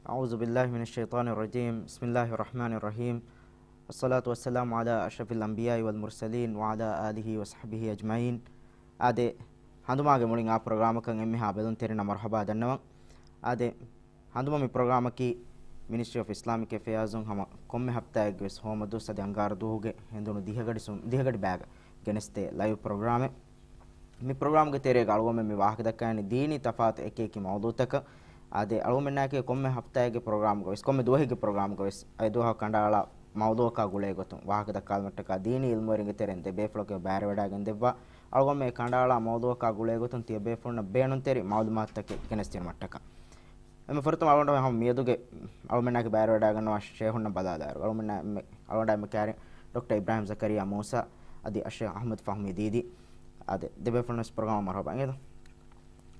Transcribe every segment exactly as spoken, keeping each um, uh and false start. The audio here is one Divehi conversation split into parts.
أعوذ بالله من الشيطان الرجيم. بسم الله الرحمن الرحيم. والصلاة والسلام على أشرف الأنبياء والمرسلين وعلى آله وصحبه أجمعين. އާދެ، ހަނދުމާގެ މުޅިން އާ ޕްރޮގްރާމަކަށް އެންމެހާ ބެލުންތެރިންނަށް މަރުޙަބާ ދަންނަވަން. އާދެ، ހަނދުމަ މި ޕްރޮގްރާމަކީ މިނިސްޓްރީ އޮފް އިސްލާމިކް އެފެއާޒުން ހަމަ ކޮންމެ ހަފްތާއެއްގެވެސް ހޯމަ ދުވަސް އަދި އަންގާރަ ދުވަހުގެ ހެނދުނު ދިހަގަޑި ސު-، ދިހަގަޑި ބައިގަ ގެނެސްދޭ ލައިވް ޕްރޮގްރާމެއް. މި ޕްރޮގްރާމްގެ ތެރޭގަ އަޅުގަނޑުމެން މި ވާހަކަ ދައްކާނީ ދީނީ ތަފާތު އެކި އެކި މައުޟޫޢުތަކަށް. އާދެ، އަޅުގަނޑުމެންނާއެކީ ކޮންމެ ހަފްތާއެއްގެ ޕްރޮގްރާމްގަވެސް، ކޮންމެ ދުވަހެއްގެ ޕްރޮގްރާމްގަވެސް އެ ދުވަހަށް ކަނޑައަޅާ މައުޟޫޢަކާ ގުޅޭގޮތުން ވާހަކަ ދައްކާލުމަށްޓަކާ ދީނީ ޢިލްމުވެރިންގެ ތެރެއިން ދެ ބޭފުޅަކު ބައިވެވަޑައިގެން ދެއްވާ. އަޅުގަނޑުމެން އެ ކަނޑައަޅާ މައުޟޫޢަކާ ގުޅޭގޮތުން ތިޔަބޭފުޅުންނަށް ބޭނުންތެރި މަޢުލޫމާތުތަކެއް ގެނެސްދިނުމަށްޓަކާ. އެންމެ ފުރަތަމަ އަޅުގަނޑު ހަމަ މިއަދުގެ އަޅުގަނޑުމެންނާއެކީ ބައިވެވަޑައިގަންނަވާ ޝޭހުންނަށް ބަލާލާއިރު، އަޅުގަނޑުމެންނާ އެންމެ، އަޅުގަނޑާ އެންމެ ކައިރިން ޑޮކްޓަރ އިބްރާހިމް ޒަކަރިޔާ މޫސާ އަދި އައްޝޭޚް އަޙްމަދު ފަހުމީ ދީދީ. އާދެ، ދެބޭފުޅުންވެސް ޕްރޮގްރާމަށް މަރުޙަބާ އިނގޭތޯ.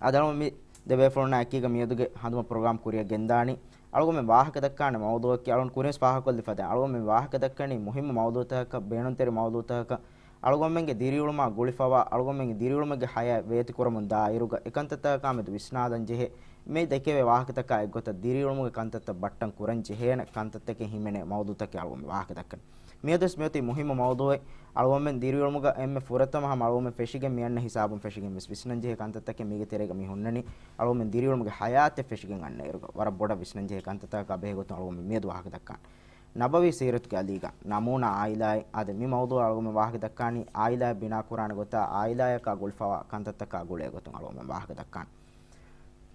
އާދެ، އަޅުގަނޑު މި ދެބޭފުޅުންނާ އެކީގަ މިއަދުގެ ހަނދުމަ ޕްރޮގްރާމް ކުރިއަށް ގެންދާނީ. އަޅުގަނޑުމެން ވާހަކަ ދައްކާނެ މައުޟޫޢަކީ އަޅުގަނޑު ކުރިންވެސް ފާހަގަކޮށްލި ފަދައިން، އަޅުގަނޑުމެން ވާހަކަ ދައްކަނީ މުހިއްމު މައުޟޫޢުތަކަކަށް، ބޭނުންތެރި މައުޟޫޢުތަކަކަށް، އަޅުގަނޑުމެންގެ ދިރިއުޅުމާ ގުޅިފަވާ، އަޅުގަނޑުމެންގެ ދިރިއުޅުމުގެ ޙަޔާތް ވޭތިކުރަމުން ދާއިރުގަ އެކަންތައްތަކާމެދު ވިސްނާލަން ޖެހޭ، މި ދެކެވޭ ވާހަކަތަކާ އެއްގޮތަށް ދިރިއުޅުމުގެ ކަންތައްތައް ބައްޓަން ކުރަން ޖެހޭނެ ކަންތައްތަކެއް ހިމެނޭ މައުޟޫޢުތަކެއް އަޅުގަނޑު ވާހަކަ ދައްކަނީ. މިއަދުވެސް މިއޮތީ މުހިއްމު މައުޟޫޢެއް. އަޅުގަނޑުމެން ދިރިއުޅުމުގަ އެންމެ ފުރަތަމަ ހަމަ އަޅުގަނޑުމެން ފެށިގެން މިއަންނަ ހިސާބުން ފެށިގެން ވެސް ވިސްނަން ޖެހޭ ކަންތައްތަކެއް މީގެ ތެރޭގަ މި ހުންނަނީ. އަޅުގަނޑުމެން ދިރިއުޅުމުގެ ޙަޔާތެއް ފެށިގެން އަންނައިރުގަ ވަރަށް ބޮޑަށް ވިސްނަން ޖެހޭ ކަންތައްތަކާ ބެހޭގޮތުން އަޅުގަނޑުމެން މިއަދު ވާހަކަ ދައްކާނީ. ނަބަވީ ސީރަތުގެ އަލީގަ ނަމޫނާ އާއިލާއެއް. އާދެ، މި މައުޟޫޢަށް އަޅުގަނޑުމެން ވާހަކަ ދައްކާނީ އާއިލާއަކާ ގުޅިފަވާ ކަންތައްތަކާ ގުޅޭގޮތުން އަޅުގަނޑުމެން ވާހަކަ ދައްކާނީ.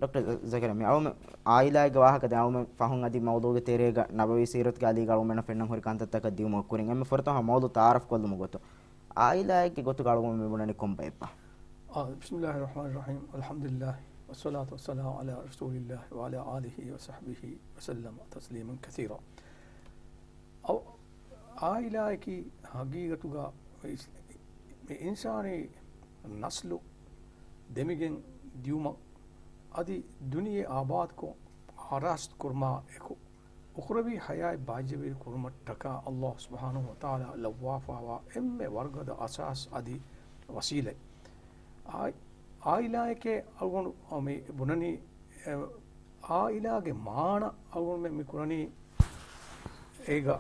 ޑޮކްޓަރ ޒަ-، ޒަކަރިޔާ، މި އަޅުމެން އާއިލާއެއްގެ ވާހަކަ ދެން އަޅުމެން ފަހުން އަދި މައުޟޫޢުގެ ތެރޭގަ ނަބަވީ ސީރަތުގެ އަލީގަ އަޅުމެންނަށް ފެންނަން ހުރި ކަންތައްތަކަށް ދިއުމަށް ކުރިން އެންމެ ފުރަތަމަ މައުޟޫޢު ތަޢާރަފް ކޮށްލުމުގެ ގޮތުން އާއިލާއެއްގެ ގޮތުގަ އަޅުގަނޑު މި ބުނަނީ ކޮން ބައެއްބާ؟ آه، بسم الله الرحمن الرحيم. الحمد لله والصلاة والسلام على رسول الله وعلى آله وصحبه وسلم تسليما كثيرا. އައު-، އާއިލާއަކީ ހަގީގަތުގަ އިސް-، މި އިންސާނީ ނަސްލު ދެމިގެން ދިއުމަށް އަދި ދުނިޔެ އާބާދުކޮށް އާރާސްތު ކުރުމާ އެކު، އުޚްރަވީ ޙަޔާތް ބާއްޖަވެރި ކުރުމަށްޓަކާ ﷲ ސުބްޙާނަހޫ ވަތަޢާލާ ލައްވާފައިވާ އެންމެ ވަރުގަދަ އަސާސް އަދި ވަސީލަތް. އާއި-، އާއިލާއެކޭ އަޅުގަނޑު މި ބުނަނީ، އެ، އާއިލާގެ މާނަ އަޅުގަނޑުމެން މި ކުރަނީ އޭގަ،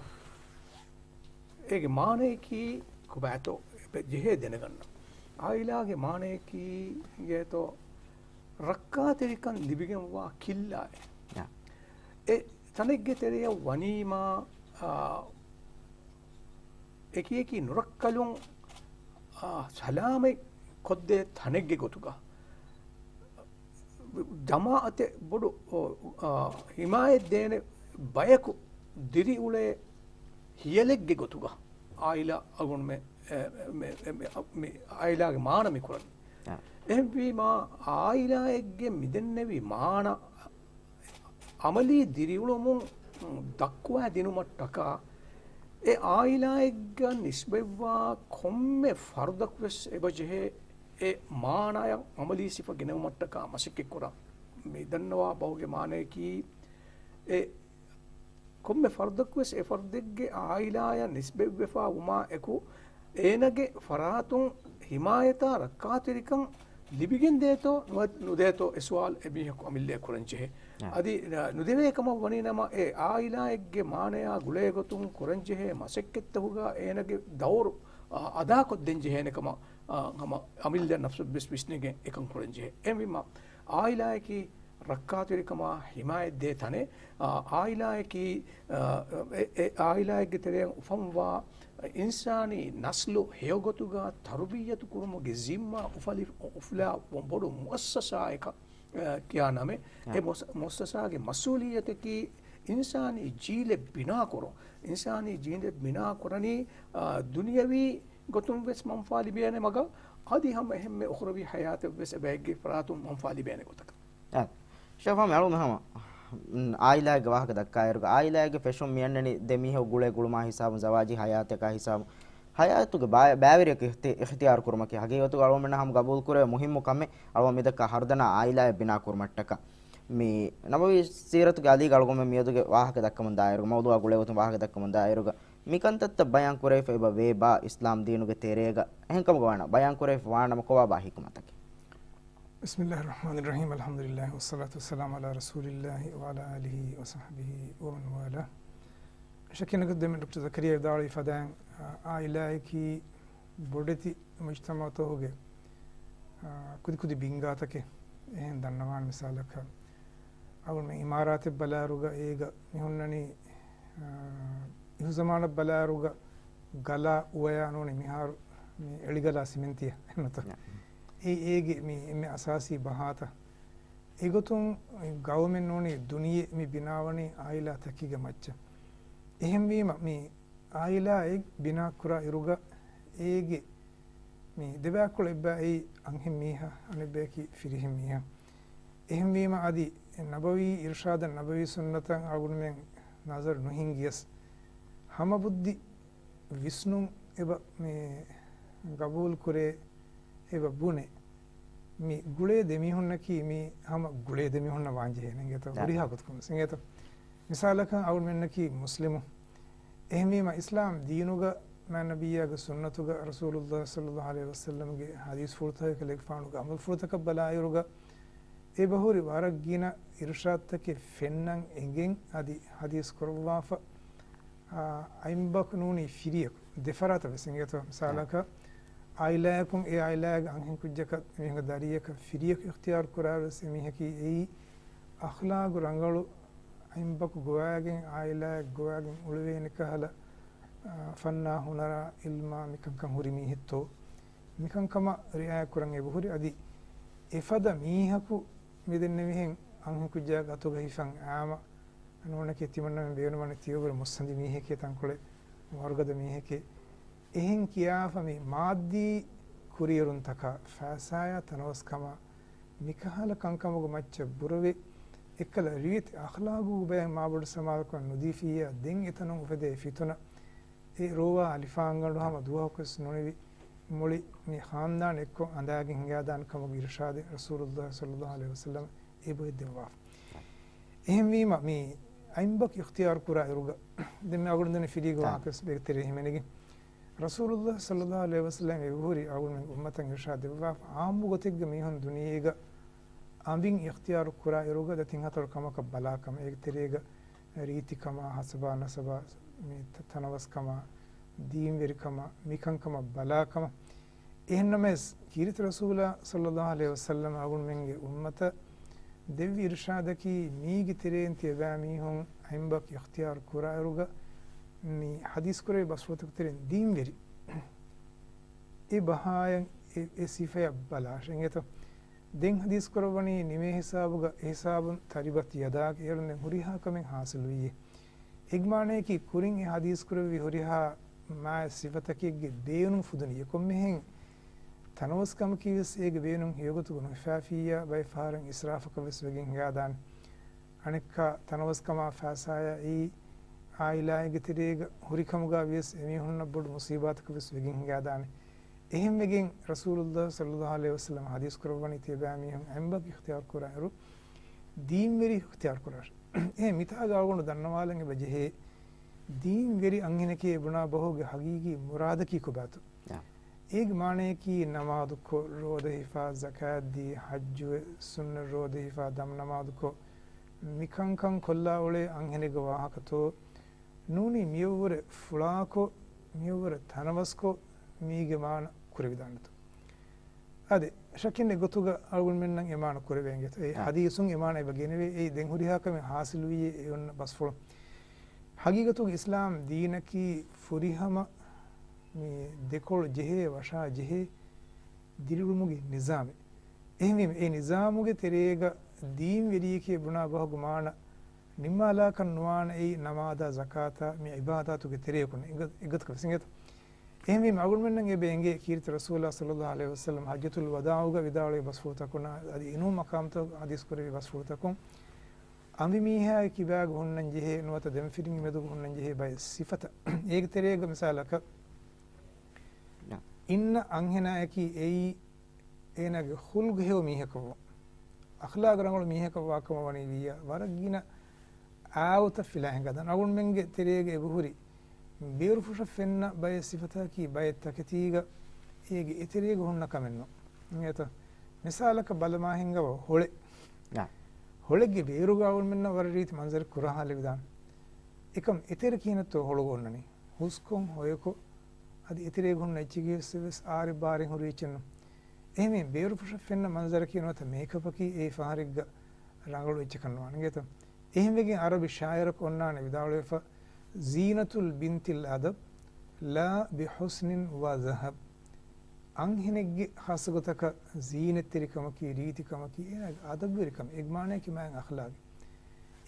އޭގެ މާނަޔަކީ ކޮބާތޯ އެބަ ޖެހޭ ދެނެގަންނަން. އާއިލާގެ މާނަޔަކީ އިނގޭތޯ ރައްކާތެރިކަން ލިބިގެންވާ ކިއްލާއެއް. ޔާ. އެ ތަނެއްގެ ތެރެޔަށް ވަނީމާ، އާ، އެކިއެކި ނުރައްކަލުން، އާ، ސަލާމަތް ކޮށްދޭ ތަނެއްގެ ގޮތުގަ ޖަމާޢަތެއް ބޮޑު، އާ، ހިމާޔަތް ދޭނެ ބަޔަކު ދިރިއުޅޭ ހިޔަލެއްގެ ގޮތުގަ އާއިލާ އަޅުގަނޑުމެން، އެ، މެ، މެ، މި އާއިލާގެ މާނަ މި ކުރަނީ. އާ. އެހެންވީމާ، އާއިލާއެއްގެ މިދެންނެވި މާނަ ޢަމަލީ ދިރިއުޅުމުން ދައްކުވާ ދިނުމަށްޓަކާ، އެ އާއިލާއެއްގަ ނިސްބަތްވާ ކޮންމެ ފަރުދަކުވެސް އެބަޖެހޭ އެ މާނަޔަށް ޢަމަލީ ސިފަ ގެނައުމަށްޓަކާ މަސައްކަތްކުރަން. މި ދަންނަވާ ބަހުގެ މާނަޔަކީ، އެ ކޮންމެ ފަރުދަކުވެސް އެ ފަރުދެއްގެ އާއިލާޔަށް ނިސްބަތްވެފަ ވުމާ އެކު، އޭނަގެ ފަރާތުން ހިމާޔަތާ ރައްކާތެރިކަން ލިބިގެން ދޭތޯ ނު-، ނުދޭތޯ އެ ސުވާލު އެ މީހަކު އަމިއްލައަށް ކުރަންޖެހޭ. އަދި، އ، ނުދެވޭ ކަމަށް ވަނީނަމަ، އެ އާއިލާއެއްގެ މާނަޔާ ގުޅޭގޮތުން ކުރަންޖެހޭ މަސައްކަތްތަކުގަ އޭނަގެ ދައުރު، އ، އަދާކޮށްދޭންޖެހޭނެ ކަމަށް، އ، ހަމަ އަމިއްލަ ނަފްސަށްވެސް ވިސްނިގެން އެކަން ކުރަންޖެހޭ. އެހެންވީމަ، އާއިލާއަކީ ރައްކާތެރިކަމާ ހިމާޔަތްދޭ ތަނެއް. އާ، އާއިލާއަކީ، އާ، އެ، އެ އާއިލާއެއްގެ ތެރެއަށް އުފަންވާ އިންސާނީ ނަސްލު ހެޔޮގޮތުގަ ތަރުބިއްޔަތު ކުރުމުގެ ޒިންމާ އުފަލި-، އުފުލާ ބޮޑު މުއައްސަސާއަކަށް، އާ، ކިޔާ ނަމެއް. އެ އާ. މުއައްސަ-، މުއައްސަސާގެ މަސްއޫލިއްޔަތަކީ އިންސާނީ ޖީލެއް ބިނާކުރުން. އިންސާނީ ޖީލެއް ބިނާކުރަނީ، އާ، ދުނިޔަވީ ގޮތުން ވެސް މަންފާ ލިބޭނެ މަގަށް، އަދި ހަމަ އެހެންމެ އުޚްރަވީ ޙަޔާތަށް ވެސް އެބައެއްގެ ފަރާތުން މަންފާ ލިބޭނެ ގޮތަކަށް. އާ، ޝަފާ މި އަޅުގަނޑު ހަމަ، މް، އާއިލާގެ ވާހަކަ ދައްކާއިރުގަ، އާއިލާގެ ފެށުން މިއަންނަނީ ދެ މީހަކު ގުޅޭ ގުޅުމާ ހިސާބުން ޒަވާޖީ ހަޔާތަކާ ހިސާބުން ހަޔާތުގެ ބާ-، ބައިވެރިޔަކު އިޚްތި-، އިޚްތިޔާރު ކުރުމަކީ ހަގީގަތުގަ އަޅުގަނޑުމެންނަށް ހަމަ ގަބޫލު ކުރެވޭ މުހިއްމު ކަމެއް. އަޅުގަނޑު މިދައްކާ ހަރުދަނާ އާއިލާއެއް ބިނާ ކުރުމަށްޓަކާ. މި ނަބަވީ ސީރަތުގެ އަލީގަ އަޅުގަނޑުމެން މިއަދުގެ ވާހަކަ ދައްކަމުން ދާއިރުގަ، މައުޟޫޢާ ގުޅޭގޮތުން ވާހަކަ ދައްކަމުން ދާއިރުގަ، މިކަންތައްތައް ބަޔާން ކުރެވިފަ އެބަ ވޭބާ އިސްލާމް ދީނުގެ ތެރޭގަ؟ އެހެންކަމުގަ ވާނަ ބަޔާން ކުރެވިފަ ވާނަމަ ކޮބާބާ ޙިކުމަތަކީ؟ بسم الله الرحمن الرحيم. الحمد لله والصلاة والسلام على رسول الله وعلى آله وصحبه ومن والاه. ޝަކީނަކަށް ދެމެ ޑޮކްޓަރ ޒަކަރިޔާ ވިދާޅުވި ފަދައިން، އާ، އާއިލާއަކީ ބޮޑެތި މުޖްތަމަޢުތަކުގެ، އާ، ކުދިކުދި ބިންގާތަކެއް. އެހެން ދަންނަވާނެ މިސާލަކަށް، އަޅުގަނޑުމެން އިމާރާތެއް ބަލާއިރުގަ އޭގަ މި ހުންނަނީ، އާ، އިހުޒަމާނަށް ބަލާއިރުގަ ގަލާ އުވަޔާ ނޫނީ މިހާރު މި އެޅިގަލާ ސިމެންތިއެއް ނުތަ؟ ނަ. އެ، އޭގެ މި އެންމެ އަސާސީ ބަހާތައް. އެގޮތުން ގައުމެއް ނޫނީ ދުނިޔެ މި ބިނާވަނީ އާއިލާ ތަކެއްގެ މައްޗަށް. އެހެންވީމަ މި އާއިލާއެއް ބިނާ ކުރާ އިރުގަ އޭގެ މި ދެބައިކުޅަ އެއްބައި އަންހެން މީހާ، އަނެއްބަޔަކީ ފިރިހެން މީހާ. އެހެންވީމަ އަދި ނަބަވީ އިރުޝާދަށް، ނަބަވީ ސުންނަތަށް އަޅުގަނޑުމެން ނަޒަރު ނުހިންގިޔަސް، ހަމަ ބުއްދި ވިސްނުން އެބަ މި ގަބޫލު ކުރޭ، އެބަ ބުނެ، މި ގުޅޭ ދެމީހުންނަކީ މި ހަމަ ގުޅޭ ދެމީހުންނަށް ވާންޖެހޭނެ އިނގޭތޯ؟ އާ. ހުރިހާ ގޮތަކުން ވެސް އިނގޭތޯ؟ މިސާލަކަށް އަޅުމެންނަކީ މުސްލިމު. އެހެންވީމަ އިސްލާމް ދީނުގަ މާތް ނަބިއްޔާގެ ސުންނަތުގަ ރަސޫލުﷲ ޞައްލަﷲ ޢަލައިހި ވަސައްލަމްގެ ޙަދީޘްފުޅުތަކުގަ ކަލޭގެފާނުގެ ޢަމަލުފުޅުތަކަށް ބަލާއިރުގަ އެބަހުރި ވަރަށް ގިނަ އިރުޝާދުތަކެއް ފެންނަން އެނގެން އަދި ޙަދީޘް ކުރައްވާފަ، އާ، އަތްބަކު ނޫނީ ފިރިޔަކު، ދެފަރާތަށް ވެސް އިނގޭތޯ؟ މިސާލަކަށް، އާއިލާއަކުން އެ އާއިލާގެ އަންހެން ކުއްޖަކަށް މީހުންގެ ދަރިޔަކަށް ފިރިޔަކު އިޚްތިޔާރު ކުރާވެސް އެމީހަކީ އެއީ އަޚްލާގު ރަނގަޅު އަތްބަކު ގޮވާގެން އާއިލާއަށް ގޮވާގެން އުޅެވޭނެ ކަހަލަ، އާ، ފަންނާ ހުނަރާ ޢިލްމާ މިކަންކަން ހުރި މީހެއްތޯ؟ މިކަންކަމަށް ރިޢާޔަތް ކުރަން އެބަހުރި. އަދި އެފަދަ މީހަކު މިދެންނެވިހެން އަންހެން ކުއްޖާގެ އަތުގަ ހިފަން އާމަ ނޫނެކޭ ތިމަންނަމެން ބޭނުމަނީ ތިޔަބަރު މުއްސަނދި މީހެކޭ ތަންކޮޅެއް ވަރުގަދަ މީހެކޭ. އެހެން ކިޔާފަ މި މާއްދީ ކުރިއެރުންތަކާ ފައިސާޔާ ތަނަވަސްކަމާ މިކަހަލަ ކަންކަމުގެ މައްޗަށް ބުރަވެ، އެއްކަލަ ރިވެތި އަޚްލާގުގެ ބަޔަށް މާބޮޑު ސަމާލުކަން ނުދީފިއްޔާ ދެން އެތަނުން އުފެދޭ ފިތުނަ، އެ ރޯވާ އަލިފާންގަނޑު ހަމަ ދުވަހަކުވެސް ނުނިވި މުޅި މި ޚާންދާން އެއްކޮށް އަނދާގެން ހިނގާދާނެ ކަމުގެ އިރުޝާދެއް ރަސޫލުﷲ ޞައްލަﷲ ޢަލައިހި ވަސައްލަމް އެބައޮތް ދެއްވާފަ. އެހެންވީމަ، މި އަތްބަކު އިޚްތިޔާރު ކުރާ އިރުގަ، ދެން މި އަޅުގަނޑު ދެންނެވި ފިރިޔަކު ވާހަކަވެސް ބޭގް ތެރޭ ހިމެނިގެން. ރަސޫލުﷲ ޞައްލަﷲ ޢަލައިހި ވަސައްލަމް އެބަހުރި އަޅުގަނޑުމެން އުއްމަތަށް އިރުޝާދު ދެއްވާފަ، އާއްމު ގޮތެއްގަ މީހުން ދުނިޔޭގަ އަނބިން އިޚްތިޔާރު ކުރާ އިރުގަ ދެ ތިން ހަތަރު ކަމަކަށް ބަލާ ކަމަށް، އޭގެ ތެރޭގަ ރީތިކަމާ، ހަސަބާ ނަސަބާ، މި ތަ-، ތަނަވަސްކަމާ، ދީންވެރިކަމާ، މިކަންކަމަށް ބަލާ ކަމަށް. އެހެންނަމަވެސް، ކީރިތި ރަސޫލާ ޞައްލަﷲ ޢަލައިހި ވަސައްލަމަ އަޅުގަނޑުމެންގެ އުއްމަތަށް ދެއްވި އިރުޝާދަކީ، މީގެ ތެރެއިން ތިޔަބައި މީހުން އަތްބަކު އިޚްތިޔާރު ކުރާއިރުގަ، މި ޙަދީޘް ކުރެވޭ ބަސްފުޅުތަކުގެ ތެރެއިން ދީންވެރި އެ ބަހާއަށް އެ، އެ ސިފަޔަށް ބަލާށޭ އިނގޭތޯ. ދެން ޙަދީޘް ކުރައްވަނީ ނިމޭ ހިސާބުގަ، އެ ހިސާބުން ތަރިބަތް ޔަދާކަ، އޭރުން ދެން ހުރިހާ ކަމެއް ޙާޞިލުވިއޭ. އޭގެ މާނަޔަކީ ކުރިން އެ ޙަދީޘް ކުރެއްވި ހުރިހާ މާތް ސިފަތަކެއްގެ ބޭނުން ފުދުނީ. ކޮންމެހެން ތަނަވަސްކަމަކީ ވެސް އޭގެ ބޭނުން ހެޔޮގޮތުގަ ނުހިފާފިއްޔާ ބައެއް ފަހަރަށް އިސްރާފަކަށް ވެސް ވެގެން ހިނގާދާނެ. އަނެއްކާ ތަނަވަސްކަމާ ފައިސާޔާ އެއީ އާއިލާއެއްގެ ތެރޭގަ ހުރިކަމުގަ ވިޔަސް އެމީހުންނަށް ބޮޑު މުޞީބާތަކަށް ވެސް ވެގެން ހިނގާދާނެ. އެހެންވެގެން ރަސޫލުﷲ ޞައްލަﷲ ޢަލައިހި ވަސައްލަމަ ޙަދީޘް ކުރައްވަނީ ތިޔަބައިމީހުން އަތްބަކު އިޚްތިޔާރު ކުރާއިރު، ދީންވެރި އިޚްތިޔާރު ކުރާށޭ. އެހެން މިތާގަ އަޅުގަނޑު ދަންނަވާލަން އެބަ ޖެހޭ، ދީންވެރި އަންހެނެކޭ ބުނާ ބަހުގެ ޙަޤީޤީ މުރާދަކީ ކޮބާތޯ؟ އާ. އޭގެ މާނަޔަކީ ނަމާދުކޮށް، ރޯދަ ހިފާ، ޒަކާތްދީ، ޙައްޖުވެ، ސުންނަ ރޯދަ ހިފާ، ދަމު ނަމާދުކޮށް، މިކަންކަން ކޮށްލާ އުޅޭ އަންހެނެއްގެ ވާހަކަތޯ؟ ނޫނީ މިއަށްވުރެ ފުޅާކޮށް، މިއަށްވުރެ ތަނަވަސްކޮށް، މީގެ މާނަ ކުރެވިދާނެތޯ؟ އާދެ، ޝައްކެއްނެތް ގޮތުގަ އަޅުގަނޑުމެންނަށް އެ މާނަ ކުރެވޭ އިނގޭތޯ؟ އެ އާ. ޙަދީޘުން އެ މާނަ އެބަ ގެނެވޭ. އެއީ ދެން ހުރިހާ ކަމެއް ޙާޞިލުވީ އެ އޮންނަ ބަސްފުޅުން. ޙަޤީޤަތުގަ އިސްލާމް ދީނަކީ ފުރިހަމަ މި ދެކޮޅު ޖެހޭ، ވަށާ ޖެހޭ ދިރިއުޅުމުގެ ނިޒާމެއް. އެހެންވީމަ، އެ ނިޒާމުގެ ތެރޭގަ ދީންވެރިއެކޭ ބުނާ ބަހުގެ މާނަ ނިންމާލާކަށް ނުވާނެ އެއީ ނަމާދާ، ޒަކާތާ، މި ޢިބާދާތުގެ ތެރެޔަކުން އެގޮ-، އެގޮތަކަށް ވެސް އިނގޭތޯ. އެހެންވީމަ، އަޅުގަނޑުމެންނަށް އެބަ އެނގޭ ކީރިތި ރަސޫލާ ޞައްލަﷲ ޢަލައިހި ވަސައްލަމަ ޙައްޖަތުލް ވަދާޢުގަ ވިދާޅުވި ބަސްފުޅުތަކުން، އަދި އިނޫން މަޤާމުތަކުގަ ޙަދީޘް ކުރެއްވި ބަސްފުޅުތަކުން، އަނބިމީހާގެ ކިބާގަ ހުންނަން ޖެހޭ ނުވަތަ ދެމަފިރިންގެ މެދުގަ ހުންނަން ޖެހޭ ބައެއް ސިފަތައް. އޭގެ ތެރޭގަ މިސާލަކަށް، ނަ. އިންނަ އަންހެނާޔަކީ އެއީ އޭނާގެ ޚުލްޤު ހެޔޮ މީހަކަށްވުން، އަޚްލާޤު ރަނގަޅު މީހަކަށް ވާކަމަށް ވަނީ ވިއްޔާ، ވަރަށް ގިނަ އާއްމުތައް ފިލާ ހިނގާދާނެ. އަޅުގަނޑުމެންގެ ތެރޭގަ އެބަހުރި ބޭރުފުށަށް ފެންނަ ބައެއް ސިފަތަކީ ބައެއް ތަކެތީގަ އޭގެ އެތެރޭގަ ހުންނަ ކަމެއް ނޫން. އިނގޭތޯ؟ މިސާލަކަށް ބަލަމާ ހިނގަވަ ހޮޅެއް. އާ. ހޮޅެއްގެ ބޭރުގަ އަޅުމެންނަށް ވަރަށް ރީތި މަންޒަރެއް ކުރަހާލެވިދާނެ. އެކަމް އެތެރެ ކިހިނެއްތޯ ހޮޅުގަ އޮންނަނީ؟ ހުސްކޮން ހޮޔަކޮށް އަދި އެތެރޭގަ ހުންނަ އެއްޗެއްގެ ވެސް އާރެއް ބާރެއް ހުރި އެއްޗެއް ނޫން. އެހެންވެ ބޭރުފުށަށް ފެންނަ މަންޒަރަކީ ނުވަތަ މޭކަޕަކީ އެއީ ފަހަރެއްގަ ރަނގަޅު އެއްޗަކަށް ނުވާނެ އިނގޭތޯ. އެހެންވެގެން އަރަބި ޝާއިރަކު އޮންނާނެ ވިދާޅުވެފަ، "ޒީނަތުލް ބިންތިލް އަދަބް ލާ ބި ޙުސްނިން ވަ ޒަހަބް." އަންހެނެއްގެ ޚާއްޞަ ގޮތަކަށް ޒީނަތްތެރިކަމަކީ، ރީތިކަމަކީ، އޭނާގެ އަދަބުވެރިކަމެއް، އެގެ މާނަޔަކީ މާތް އަޚްލާގެއް.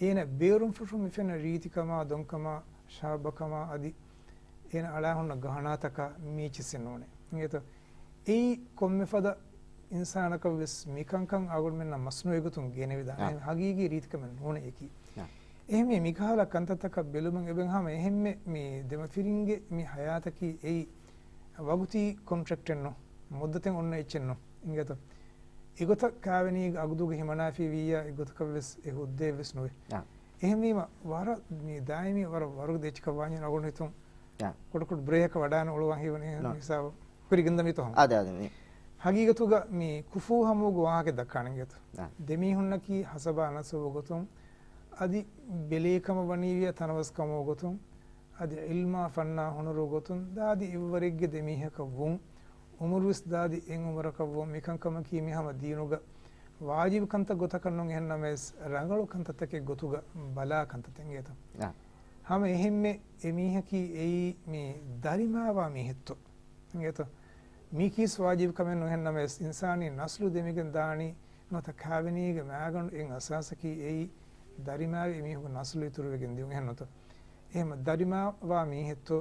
އޭނަ ބޭރުން ފުށުން މި ފެންނަ ރީތިކަމާ، ދޮންކަމާ، ޝާބަކަމާ އަދި އޭނަ އަޅާ ހުންނަ ގަހަނާތަކާ މީޗިއްސެއް ނޫނޭ. އިނގޭތޯ؟ އެއީ ކޮންމެ ފަދަ އިންސާނަކަށް ވެސް މިކަންކަން އަޅުގަނޑުމެންނަށް މަސްނޫއީ ގޮތުން ގެނެވިދާނެ. އާ. އެހެން ހަގީގީ ރީތިކަމެއް ނޫނޭ އެކީ. އާ. އެހެންވެ މިކަހަލަ ކަންތައްތަކަށް ބެލުމުން އެބަ ހަމަ އެހެންމެ މި ދެމަފިރިންގެ މި ހަޔާތަކީ އެއީ ވަގުތީ ކޮންޓްރެކްޓެއް ނޫން، މުއްދަތެއް އޮންނަ އެއްޗެއް ނޫން. އިނގޭތޯ؟ އެގޮތަށް ކާވެނީގެ އަގުދުގަ ހިމަނާފީ ވިއްޔާ އެގޮތަކަށް ވެސް އެ ހުއްދައެއް ވެސް ނުވޭ. އާ. އެހެންވީމަ ވަރަށް މި ދާއިމީ ވަރަށް ވަރުގެ ދެއްޗަކަށް ވާންޏާ އަޅުގަނޑު ހިތުން އާ. ކުޑަ ކުޑަ ބްރޭކަށް ވަޑާން އުޅުވާ ހީވަނީ ނޯ. ހިސާބު ކުރި ގިންދަމީތޯ ހަމަ. އާދެ، އާދެ، މި. ހަގީގަތުގަ މި ކުފޫ ހަމޫގެ ވާހަކަ ދައްކާނެ އިނގޭތޯ. އާ. ދެމީހުންނަކީ ހަސަބާ ނަސަބު ގޮތުން އަދި ބެލޭކަމަށް ވަނީވިޔާ ތަނަވަސްކަމުގެ ގޮތުން އަދި ޢިލްމާ ފަންނާ ހުނަރު ގޮތުން ދާދި އެއްވަރެއްގެ ދެމީހަކަށް ވުން، އުމުރުވެސް ދާދި އެއް އުމުރަކަށް ވުން، މިކަންކަމަކީ މި ހަމަ ދީނުގަ ވާޖިބު ކަންތައް ގޮތަކަށް ނޫން، އެހެންނަމަވެސް ރަނގަޅު ކަންތައްތަކެއް ގޮތުގަ ބަލާ ކަންތައްތައް އިނގޭތަ؟ އާ. ހަމަ އެހެންމެ އެމީހަކީ އެއީ މި ދަރިމާވާ މީހެއްތޯ؟ އިނގޭތަ؟ މީކީސް ވާޖިބު ކަމެއް ނުހެންނަމަވެސް، އިންސާނީ ނަސްލު ދެމިގެން ދާނީ ނުވަތަ ކާވެނީގެ މައިގަނޑު އިން އަސާސަކީ އެއީ ދަރިމާވި އެމީހުންގެ ނަސްލު އިތުރުވެގެން ދިޔުން އެހެންނުތަ؟ އެހެން ދަރިމާވާ މީހެއްތޯ،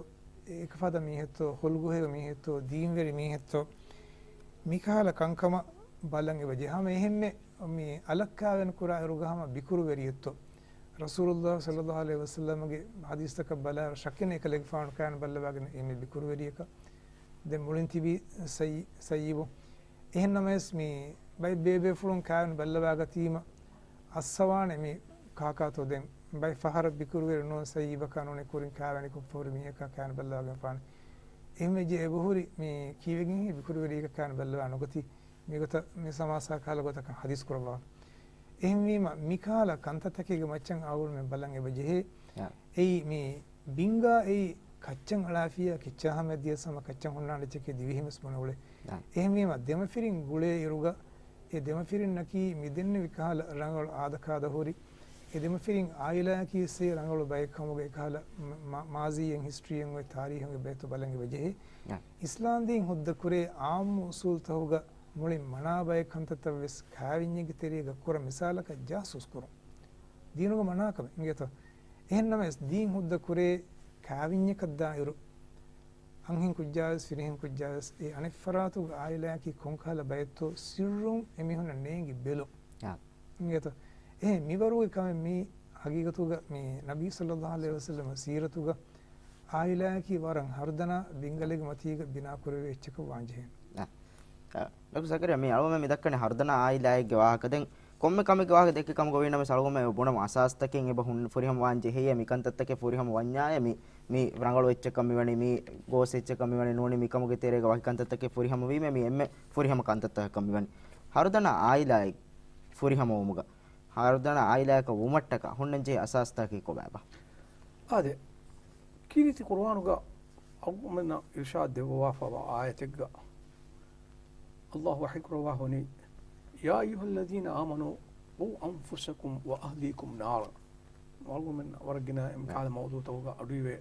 އެކަފަދަ މީހެއްތޯ، ހުލްގުހޭގަ މީހެއްތޯ، ދީންވެރި މީހެއްތޯ، މިކަހަލަ ކަންކަމަށް ބަލަން އެބަޖެހޭ. ހަމަ އެހެންމެ މި އަލަށް ކާވެނި ކުރާ އިރުގަ ހަމަ ބިކުރުވެރިއެއްތޯ. ރަސޫލުﷲ ޞައްލަﷲ ޢަލައިހި ވަސައްލަމަގެ ޙަދީޘްތަކަށް ބަލާއިރު ޝައްކެއް ނެތް އެކަލޭގެފާނު ކާވެނި ބައްލަވާގެން އެންމެ ބިކުރުވެރިޔަކަށް. ދެން މުޅިން ތިބީ ސައްޔި-، ސައްޔިބު. އެހެންނަމަވެސް މި ބައެއް ބޭބޭފުޅުން ކާވެނި ބައްލަވާގަތީމަ އައްސަވާނެ މި ކާކާތޯ ދެން ބައެއް ފަހަރަށް ބިކުރުވެރި ނޫން ސައްޔިބަކާ ނޫނީ ކުރިން ކާވެނިކޮށްފަ ހުރި މީހަކާ ކާވެނި ބައްލަވާގެންފާނެ. އެހެންވެއްޖެ އެބަހުރި މި ކީއްވެގެންހޭ ބިކުރުވެރީގަ ކާވެނި ބައްލަވާ ނުގަތީ؟ މިގޮތަށް މި ސަމާސާ ކަހަލަ ގޮތަކަށް ޙަދީޘް ކުރައްވާ. އެހެންވީމަ މިކަހަލަ ކަންތައްތަކެއްގެ މައްޗަށް އަޅުގަނޑުމެން ބަލަން އެބަޖެހޭ. ޔާ. އެއީ މި ބިންގާ އެއީ ކައްޗަށް އަޅާފިޔާ ކެއްޗާ ހަމަ ދިޔަސް ހަމަ ކައްޗަށް ހުންނާނެ އެއްޗެކޭ ދިވެހިން ވެސް ބުނެ އުޅޭ. ޔާ. އެހެންވީމަ ދެމަފިރިން ގުޅޭ އިރުގަ އެ ދެމަފިރިންނަކީ މިދެންނެވި ކަހަލަ ރަނގަޅު އާދަކާދަ ހުރި، އެ ދެމަފިރިން އާއިލާއަކީ ސޭ ރަނގަޅު ބައެއް ކަމުގަ އެކަހަލަ މަ-، މާ-، މާޒީއެއް ހިސްޓްރީއެއް އޮތް ތާރީހުގެ ބައެއްތޯ ބަލަން އެބަޖެހޭ. ޔާ. އިސްލާމްދީން ހުއްދަ ކުރޭ އާއްމު އުސޫލުތަކުގަ މުޅިން މަނާ ބައެއް ކަންތައްތައް ވެސް ކާވެންޏެއްގެ ތެރޭގަ ކުރަން، މިސާލަކަށް ޖާސޫސް ކުރުން. ދީނުގަ މަނާކަމެއް އިނގޭތޯ؟ އެހެންނަމަވެސް ދީން ހުއްދަ ކުރޭ ކާވެންޏަކަށް ދާއިރު، އަންހެން ކުއްޖާވެސް ފިރިހެން ކުއްޖާވެސް އެ އަނެއްފަރާތުގެ އާއިލާއަކީ ކޮންކަހަލަ ބައެއްތޯ ސިއްރުން އެމީހުންނަށް ނޭނގި ބެލުން. އާ. އިނގޭތޯ؟ އެހެން މިވަރުގެ ކަމެއް މީ ހަގީގަތުގަ މި ނަބީ ޞައްލަﷲ ޢަލައިހި ވަސައްލަމަ ސީރަތުގަ އާއިލާއަކީ ވަރަށް ހަރުދަނާ ބިންގަލެއްގެ މަތީގަ ބިނާކުރެވޭ އެއްޗަކަށް ވާންޖެހޭނެ. އާ. އާ، ޑޮކްޓަރ ޒަކަރިޔާ، މި އަޅުގަނޑުމެން މި ދައްކަނީ ހަރުދަނާ އާއިލާއެއްގެ ވާހަކަ. ދެން ކޮންމެ ކަމެއްގެ ވާހަކަ ދެއްކި ކަމުގަ ވީނަމަވެސް އަޅުގަނޑުމެން ބުނަމު އަސާސްތަކެއް އެބަ ހުން-، ފުރިހަމަ ވާން ޖެހޭ، މި ކަންތައްތަކެއް ފުރިހަމަ ވަންޏާއޭ، މި، މި ރަނގަޅު އެއްޗަކަށް މިވަނީ، މި ގޯސް އެއްޗަކަށް މިވަނީ ނޫނީ، މިކަމުގެ ތެރޭގަ ވަކި ކަންތައްތަކެއް ފުރިހަމަ ވީމަ، މި އެންމެ ފުރިހަމަ ކަންތައްތަކަކަށް މިވަނީ. ހަރުދަނާ އާއިލާއެއް ފުރިހަމަވުމުގަ، ހަރުދަނާ އާއިލާއަކަށް ވުމަށްޓަކާ ހުންނަންޖެހޭ އަސާސްތަކަކީ ކޮބާބާ؟ އާދެ، ކީރިތި ޤުރުއާނުގަ އަޅުގަނޑުމެންނަށް އިރުޝާދު ދެއްވާފައިވާ އާޔަތެއްގަ ﷲ ވަޙީކުރައްވާ ހުންނީ، "يا أيها الذين آمنوا قوا أنفسكم وأهليكم نارا." އަޅުގަނޑުމެންނަށް ވަރަށް ގިނަ އެންމެ ކަހަލަ މައުޟޫޢުތަކުގަ އަޑުއިވޭ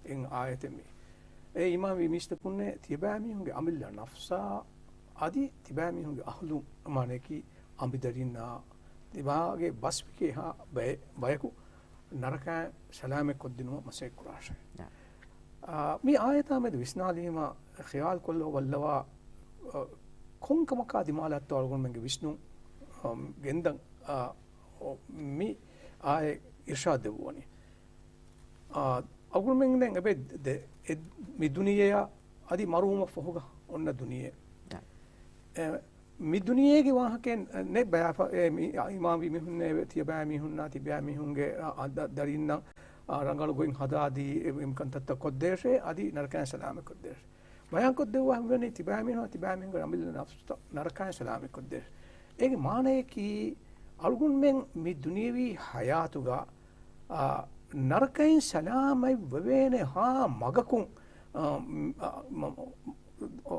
އެއް އާޔަތެއް މީ. އޭ އީމާންވި މީސްތަކުންނޭ، ތިޔަބައިމީހުންގެ އަމިއްލަ ނަފްސާ އަދި ތިބައިމީހުންގެ އަހްލު، މާނަޔަކީ އަނބިދަރިންނާ، ތިބާގެ ބަސްފިކޭ ހާ ބައެ-، ބަޔަކު ނަރަކައިން ސަލާމަތް ކޮށްދިނުމަށް މަސައްކަތް ކުރާށޭ. އާ، މި އާޔަތާ މެދު ވިސްނާލީމަ ޚިޔާލު ކޮށްލަ ބައްލަވާ، އަ، ކޮން ކަމަކާ ދިމާލަށްތޯ އަޅުގަނޑުމެންގެ ވިސްނުން، އަ، ގެންދަން، އަ، މި އާޔަތް އިރްޝާދު ދެއްވުވަނީ. އާ، އަޅުގަނޑުމެން ދެން އެބަ ދެ-، އެ-، މި ދުނިޔެއާ އަދި މަރުވުމަށް ފަހުގަ އޮންނަ ދުނިޔެ. އެ، މި ދުނިޔޭގެ ވާހަކައެއް ނެ ބަޔާފަ-، އެ، މި އީމާންވި މީހުންނޭ، ތިޔަބައިމީހުންނާ، ތިބައިމީހުންގެ، އާ، އާ، ދަ-، ދަރިންނަށް، އާ، ރަނގަޅު ގޮތް ހަދާދީ، އެ، އެ ކަންތައްތައް ކޮށްދޭށޭ، އަދި ނަރަކައިން ސަލާމަތް ކޮށްދޭށޭ. ބަޔާންކޮށްދެއްވާ ހުރެނީ ތިބާމީހުން ތިބާމީހުންގެ އަމިއްލަ ނަފްސުތައް ނަރަކައިން ސަލާމަތްކޮށްދޭ. އޭގެ މާނަޔަކީ އަޅުގަނޑުމެން މި ދުނިޔަވީ ހަޔާތުގަ، އާ، ނަރަކައިން ސަލާމަތް ވެވޭނެ ހާ މަގަކުން، އާ، މް، އާ، މ، މ، އޯ،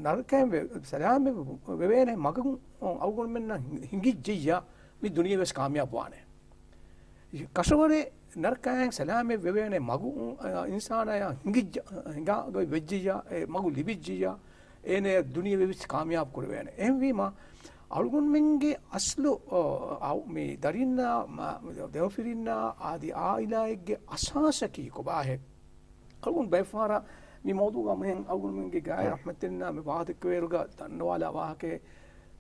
ނަރަކައިން ވެ، ސަލާމަތް ވެވޭނެ މަގަކުން އަޅުގަނޑުމެންނަށް ހިނގިއްޖެއްޔާ މި ދުނިޔެ ވެސް ކާމިޔާބު ވާނެ. ކަށަވަރެއް ނަރަކައިން ސަލާމަތް ވެވޭނެ މަގު، އަ، އިންސާނާޔާ ހިނގިއްޖަ، ހިނގާގޮތް ވެއްޖިއްޔާ، އެ މަގު ލިބިއްޖިއްޔާ، އޭނަޔަށް ދުނިޔެ ވެސް ކާމިޔާބު ކުރެވޭނެ. އެހެންވީމަ، އަޅުގަނޑުމެންގެ އަސްލު، އަ، އަ، މި ދަރީންނާ، މަ، ދެމަފިރިންނާ އާދި އާއިލާއެއްގެ އަސާސަކީ ކޮބާހޭ؟ އަޅުގަނޑު ބައެއްފަހަރަށް މި މައުޟޫގަ މިހެން އަޅުގަނޑުމެންގެ ގާތް ރަޙްމަތްތެރިންނާ މި ވާހަކަދެއްކެވޭއިރުގަ ދަންނަވާލާ ވާހަކައެއް،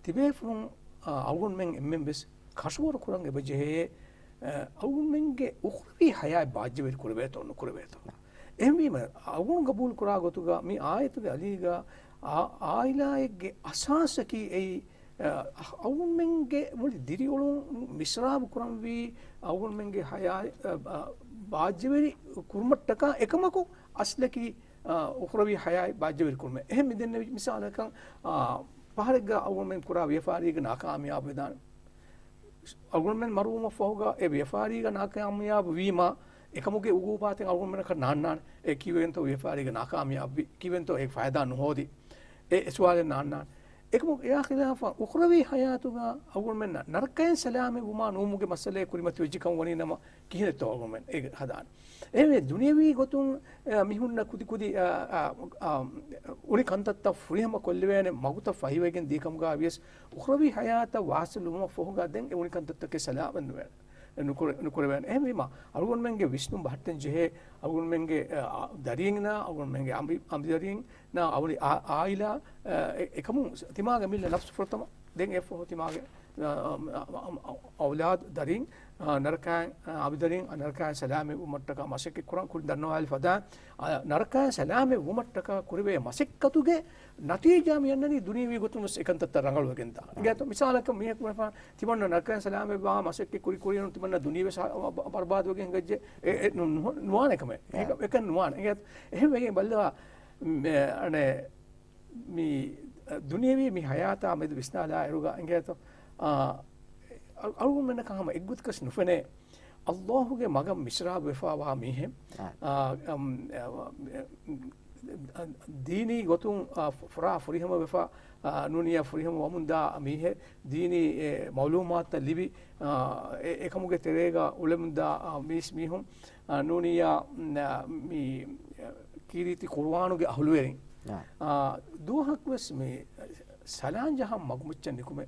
ތިބޭފުޅުން، އަ، އަޅުގަނޑުމެން އެންމެން ވެސް ކަށަވަރު ކުރަން އެބަޖެހޭ، އަ، އަޅުގަނޑުމެންގެ އުޚްރަވީ ހަޔާތް ބާއްޖަވެރި ކުރެވޭތޯ ނުކުރެވޭތޯ. އެހެންވީމަ، އަޅުގަނޑު ގަބޫލު ކުރާ ގޮތުގަ މި އާޔަތުގެ އަލީގަ އާ، އާއިލާއެއްގެ އަސާސަކީ އެއީ، އަ، އަޅުގަނޑުމެންގެ މުޅި ދިރިއުޅުން މިސްރާބު ކުރަންވީ، އަޅުގަނޑުމެންގެ ހަޔާތް، އަ، އަ، ބާއްޖަވެރި ކުރުމަށްޓަކާ އެކަމަކު އަސްލަކީ، އަ، އުޚްރަވީ ހަޔާތް ބާއްޖަވެރި ކުރުމެއް. އެހެން މި ދެންނެވި މިސާލަކަށް، އަ، ފަހަރެއްގަ އަޅުގަނޑުމެން ކުރާ ވިޔަފާރީގަ ނާކާމިޔާބު ވެދާނެ. އަޅުގަނޑުމެން މަރުވުމަށްފަހުގަ އެ ވިޔަފާރީގަ ނާކާމިޔާބު ވީމަ، އެކަމުގެ އުގޫބާތެއް އަޅުގަނޑުމެންނަކަށް ނާންނާނެ. އެ ކީއްވެގެންތޯ ވިޔަފާރީގަ ނާކާމިޔާބުވި؟ ކީއްވެގެންތޯ އެ ފައިދާ ނުހޯދި؟ އެ، އެ ސުވާލެއް ނާންނާނެ. އެކަމު އެއާ ޚިލާފަށް އުޚްރަވީ ހަޔާތުގަ އަޅުގަނޑުމެންނަށް ނަރަކައިން ސަލާމަތް ވުމާ ނުވުމުގެ މައްސަލައެއް ކުރިމަތިވެއްޖެ ކަމަށް ވަނީ ނަމަ، ކިހިނެއްތޯ އަޅުގަނޑުމެން އޭގެ ހަދާނެ؟ އެހެންވެ، ދުނިޔަވީ ގޮތުން، އަ، މިހުންނަ ކުދި ކުދި، އަ، އަ، އަ، އުނި ކަންތައްތައް ފުރިހަމަ ކޮށްލެވޭނެ މަގުތައް ފަހިވެގެން ދިޔަ ކަމުގަ ވިޔަސް، އުޚްރަވީ ހަޔާތަށް ވާސިލުވުމަށް ފަހުގަ ދެން އެ އުނި ކަންތައްތަކެއް ސަލާމަތް ނުވޭނެ. ނުކުރެ، ނުކުރެވޭނެ. އެހެންވީމަ، އަޅުގަނޑުމެންގެ ވިސްނުން ބަހައްޓަން ޖެހޭ، އަޅުގަނޑުމެންގެ، އަ، ދަރީންނާ، އަޅުގަނޑުމެންގެ އަނބި، އަނބިދަރީންނާ، އަވަޅި އާ، އާއިލާ، އަ، އެ، އެކަމުން ތިމާގެ އަމިއްލަ ނަފްސު ފުރަތަމަ، ދެން އެއަށްފަހު ތިމާގެ، އަ، އަ، އަ، އަ، އަ، އައުލާދު ދަރީން، އަ، ނަރަކައިން، އަ، އަނބިދަރީން، އަ، ނަރަކައިން ސަލާމަތް ވުމަށްޓަކާ މަސައްކަތް ކުރަން ކުރިން ދަންނަވާލި ފަދައިން، އަ، ނަރަކައިން ސަލާމަތް ވުމަށްޓަކާ ކުރެވޭ މަސައްކަތުގެ ނަތީޖާ މި އަންނަނީ ދުނިޔަވީ ގޮތުން ވެސް އެކަންތައްތައް ރަނގަޅުވެގެން ދާ. އިނގޭތޯ މިސާލަކަށް މީހަކު ވެފަ ތިމަންނަ ނަރަކައިން ސަލާމަތް ވާ މަސައްކަތް ކުރި ކުރިއަށް ތިމަންނަ ދުނިޔެ ވެސް އަ، އަ، ބަ، ބަރުބާދުވެގެން ހިނގައްޖެ. އެ، އެ، ނު، ނު، ނުވާނެ ކަމެއް. އެ. އެކަ، އެކަން ނުވާނެ. އިނގޭތޯ އެހެން ވެގެން ބައްލަވާ، މެ، އަނެ، މި، އަ، ދުނިޔެވީ މި ހަޔާތާ މެދު ވިސްނާލާ އިރުގަ އިނގޭތޯ، އަ، އަ، އަޅުގަނޑުމެންނަކަށް ހަމަ އެއްގޮތަކަސް ނުފެނޭ. އައްލާހުގެ މަގަށް މިސްރާބު ވެފަ ވާ މީހެއް، އާ. އާ، އަމް، އަ، އަ، ދީނީ ގޮތުން، އާ، ފު، ފުރާ ފުރިހަމަ ވެފަ، އާ، ނޫނިއްޔާ ފުރިހަމަ ވަމުންދާ މީހެއް، ދީނީ، އެ، މައުލޫމާތުތައް ލިބި، އާ، އެ، އެކަމުގެ ތެރޭގަ އުޅެމުންދާ، އާ، މީސް މީހުން، އާ، ނޫނިއްޔާ، މް، އާ، މި، އާ، ކީރިތި ޤުރުއާނުގެ އަހުލުވެރިން. އާ. އާ، ދުވަހަކުވެސް މި ސަލާން ޖަހަން މަގުމައްޗަށް ނިކުމެ،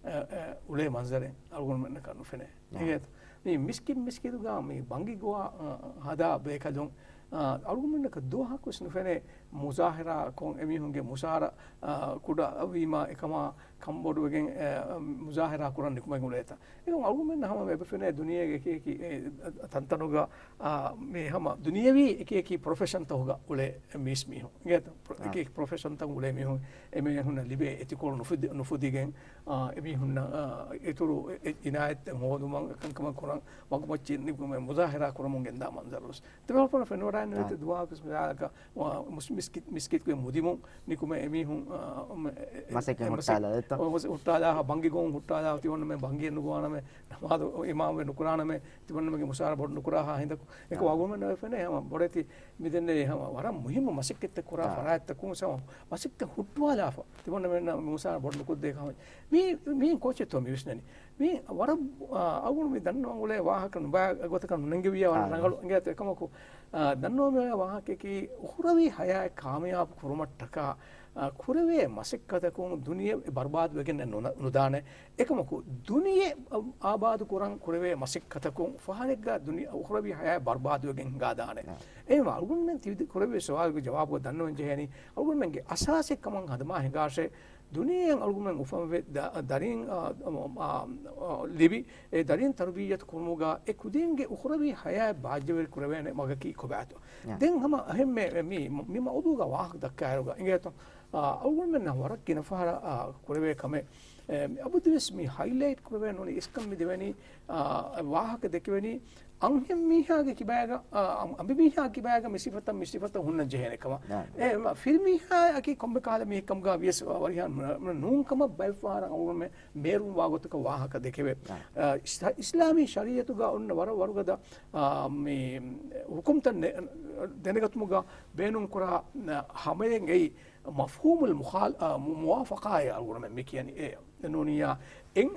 އެ، އެ، އުޅޭ މަންޒަރެއް އަޅުގަނޑުމެންނަކަށް ނުފެނޭ. އާ. އިނގޭތޯ؟ މި މިސްކިތް މިސްކިތުގަ މި ބަނގި ގޮވާ، އަ، ހަދާ ބޭކަލުން، އަ، އަޅުގަނޑުމެންނަކަށް ދުވަހަކުވެސް ނުފެނޭ މުޒާހަރާ ކޮށް އެމީހުންގެ މުސާރަ، އަ، ކުޑަ ވީމާ އެކަމާ ކަންބޮޑުވެގެން، އެ، މުޒާހަރާ ކުރަން ނިކުމެގެން އުޅޭތާ. އެކަމް އަޅުގަނޑުމެން ހަމަ އެބަ ފެނޭ ދުނިޔޭގެ އެކި އެކި، އެ، ތަންތަނުގަ، އާ، މި ހަމަ ދުނިޔަވީ އެކި އެކި ޕްރޮފެޝަންތަކުގަ އުޅޭ މީސް މީހުން. އިނގޭތޯ؟ ޕްރޮ، އާ. އެކި އެކި ޕްރޮފެޝަންތައް އުޅޭ މީހުން، އެމީހުންނަށް ލިބޭ އެތިކޮޅު ނުފުދި، ނުފުދިގެން، އާ، އެމީހުންނަށް، އާ، އިތުރު އެ، އެ، އިނާޔަތްތައް ހޯދުމަށް ކަންކަމަށް ކުރަން މަގުމައްޗިން ނިކުމެ މުޒާހަރާ ކުރަމުން ގެންދާ މަންޒަރު ވެސް. ތިބޭފުޅުން ފެނިވަޑައިންނެވި އާ. ދުވަހަކުވެސް މިސާލަކަށް، އާ، މުސް، މިސްކިތް، މިސްކިތްގެ މުދިމުން ނިކުމެ އެމީހުން، އާ، އެ، އެ، މަސައްކަތް އެ، މަސައް، ހުއްޓާލާ ދެއްތޯ؟ އޮ، މަސައް ހުއްޓާލާ، ބަނގި ގޮވުން ހުއްޓާލާ، ތިވަންނަމެ ބަނގިއެއް ނުގޮވާނަމެ، ނަމާދު އިމާމްވެ ނުކުރާނަމެ، ތިމަންނަމެގެ މުސާރަ ބޮޑު ނުކުރާހާ ހިނދަކު، އެކަ އާ. ވަގުމެން ނުވެފެނޭ ހަމަ ބޮޑެތި މިދެންނެވި ހަމަ ވަރަށް މުހިއްމު މަސައްކަތްތައް ކުރާ އާ. ފަރާތްތަކުން ހަމަ މަސައްކަތް ހުއްޓުވާލާފަ. ތިމަންނަމެންނަށް މި މުސާރަ ބޮޑު ނުކޮށްދޭ ކަމެއް. މީ، މީ ކޯޗެއްތޯ މި ވިސްނަނީ؟ މީ ވަރަށް، އާ، އަޅުގަނޑު މި ދަންނަވަން އުޅޭ ވާހަކަ ނުބައި ގޮތަކަށް ނުނެންގެވިޔާ ވަރަށް އާ. ރަނގަޅު އިނގޭތޯ. އެކަމަކު، އާ، ދަންނަވަން އުޅޭ ވާހަކައަކީ އުޚްރަވީ ހަޔާތް ކާމިޔާބު ކުރުމަށްޓަކާ، އާ، ކުރެވޭ މަސައްކަތަކުން ދުނިޔެ ބަރުބާދުވެގެން ނު، ނުދާނެ. އެކަމަކު، ދުނިޔެ އާ، އާބާދު ކުރަން ކުރެވޭ މަސައްކަތަކުން ފަހަރެއްގަ ދުނި، އުޚްރަވީ ހަޔާތް ބަރުބާދުވެގެން ހިނގާދާނެ. އާ. އެހެންވެ، އަޅުގަނޑުމެން ތި ކުރެވޭ ސުވާލުގެ ޖަވާބު ދަންނަވަން ޖެހޭނީ، އަޅުގަނޑުމެންގެ އަސާސެއް ކަމަށް ހަނދުމާ ހިނގާށޭ، ދުނިޔެއަށް އަޅުގަނޑުމެން އުފަންވެ ދަ، ދަރިން، އާ، އާ، އާ، ލިބި، އެ ދަރިން ތަރުބިއްޔަތު ކުރުމުގަ އެ ކުދިންގެ އުޚްރަވީ ހަޔާތް ބާއްޖަވެރި ކުރެވޭނެ މަގަކީ ކޮބާތޯ؟ އާ. ދެން ހަމަ އެހެންމެ މި، މި މައުޟޫގަ ވާހަކަ ދައްކާއިރުގަ އިނގޭތޯ؟ އާ، އަޅުގަނޑުމެންނަށް ވަރަށް ގިނަ ފަހަރަށް، އާ، ކުރެވޭ ކަމެއް، އެ، މި އަބަދުވެސް މި ހައިލައިޓް ކުރެވޭ ނޫނީ އިސްކަން މި ދެވެނީ، އާ، ވާހަކަ ދެކެވެނީ، އަންހެން މީހާގެ ކިބާގަ، އަ، އަނބިމީހާ ކިބާގަ މި ސިފަތައް، މި ސިފަތައް ހުންނަން ޖެހޭނެ ކަމަށް. އެ، މަ، ފިރިމީހާއަކީ ކޮންމެ ކަހަލަ މީހެއް ކަމުގަ ވިޔަސް ވަރިހާ ނޫން ކަމަށް ބައެއްފަހަރަށް އަޅުގަނޑުމެން މޭރުން ވާގޮތަކަށް ވާހަކަ ދެކެވޭ. އަ، އިސް-، އިސްލާމީ ޝަރީއަތުގަ އޮންނަ ވަރަށް ވަރުގަދަ، އަ، މި ހުކުމްތައް ދެ-، ދެނެގަތުމުގަ ބޭނުންކުރާ، އަ، ހަމައެއް އެއީ މަފްހޫމުލް މުޚާލް-، އަ، މު-، މުވާފަޤާއޭ އަޅުގަނޑުމެން މި ކިޔަނީ. އެ ނޫނިއްޔާ އެ-،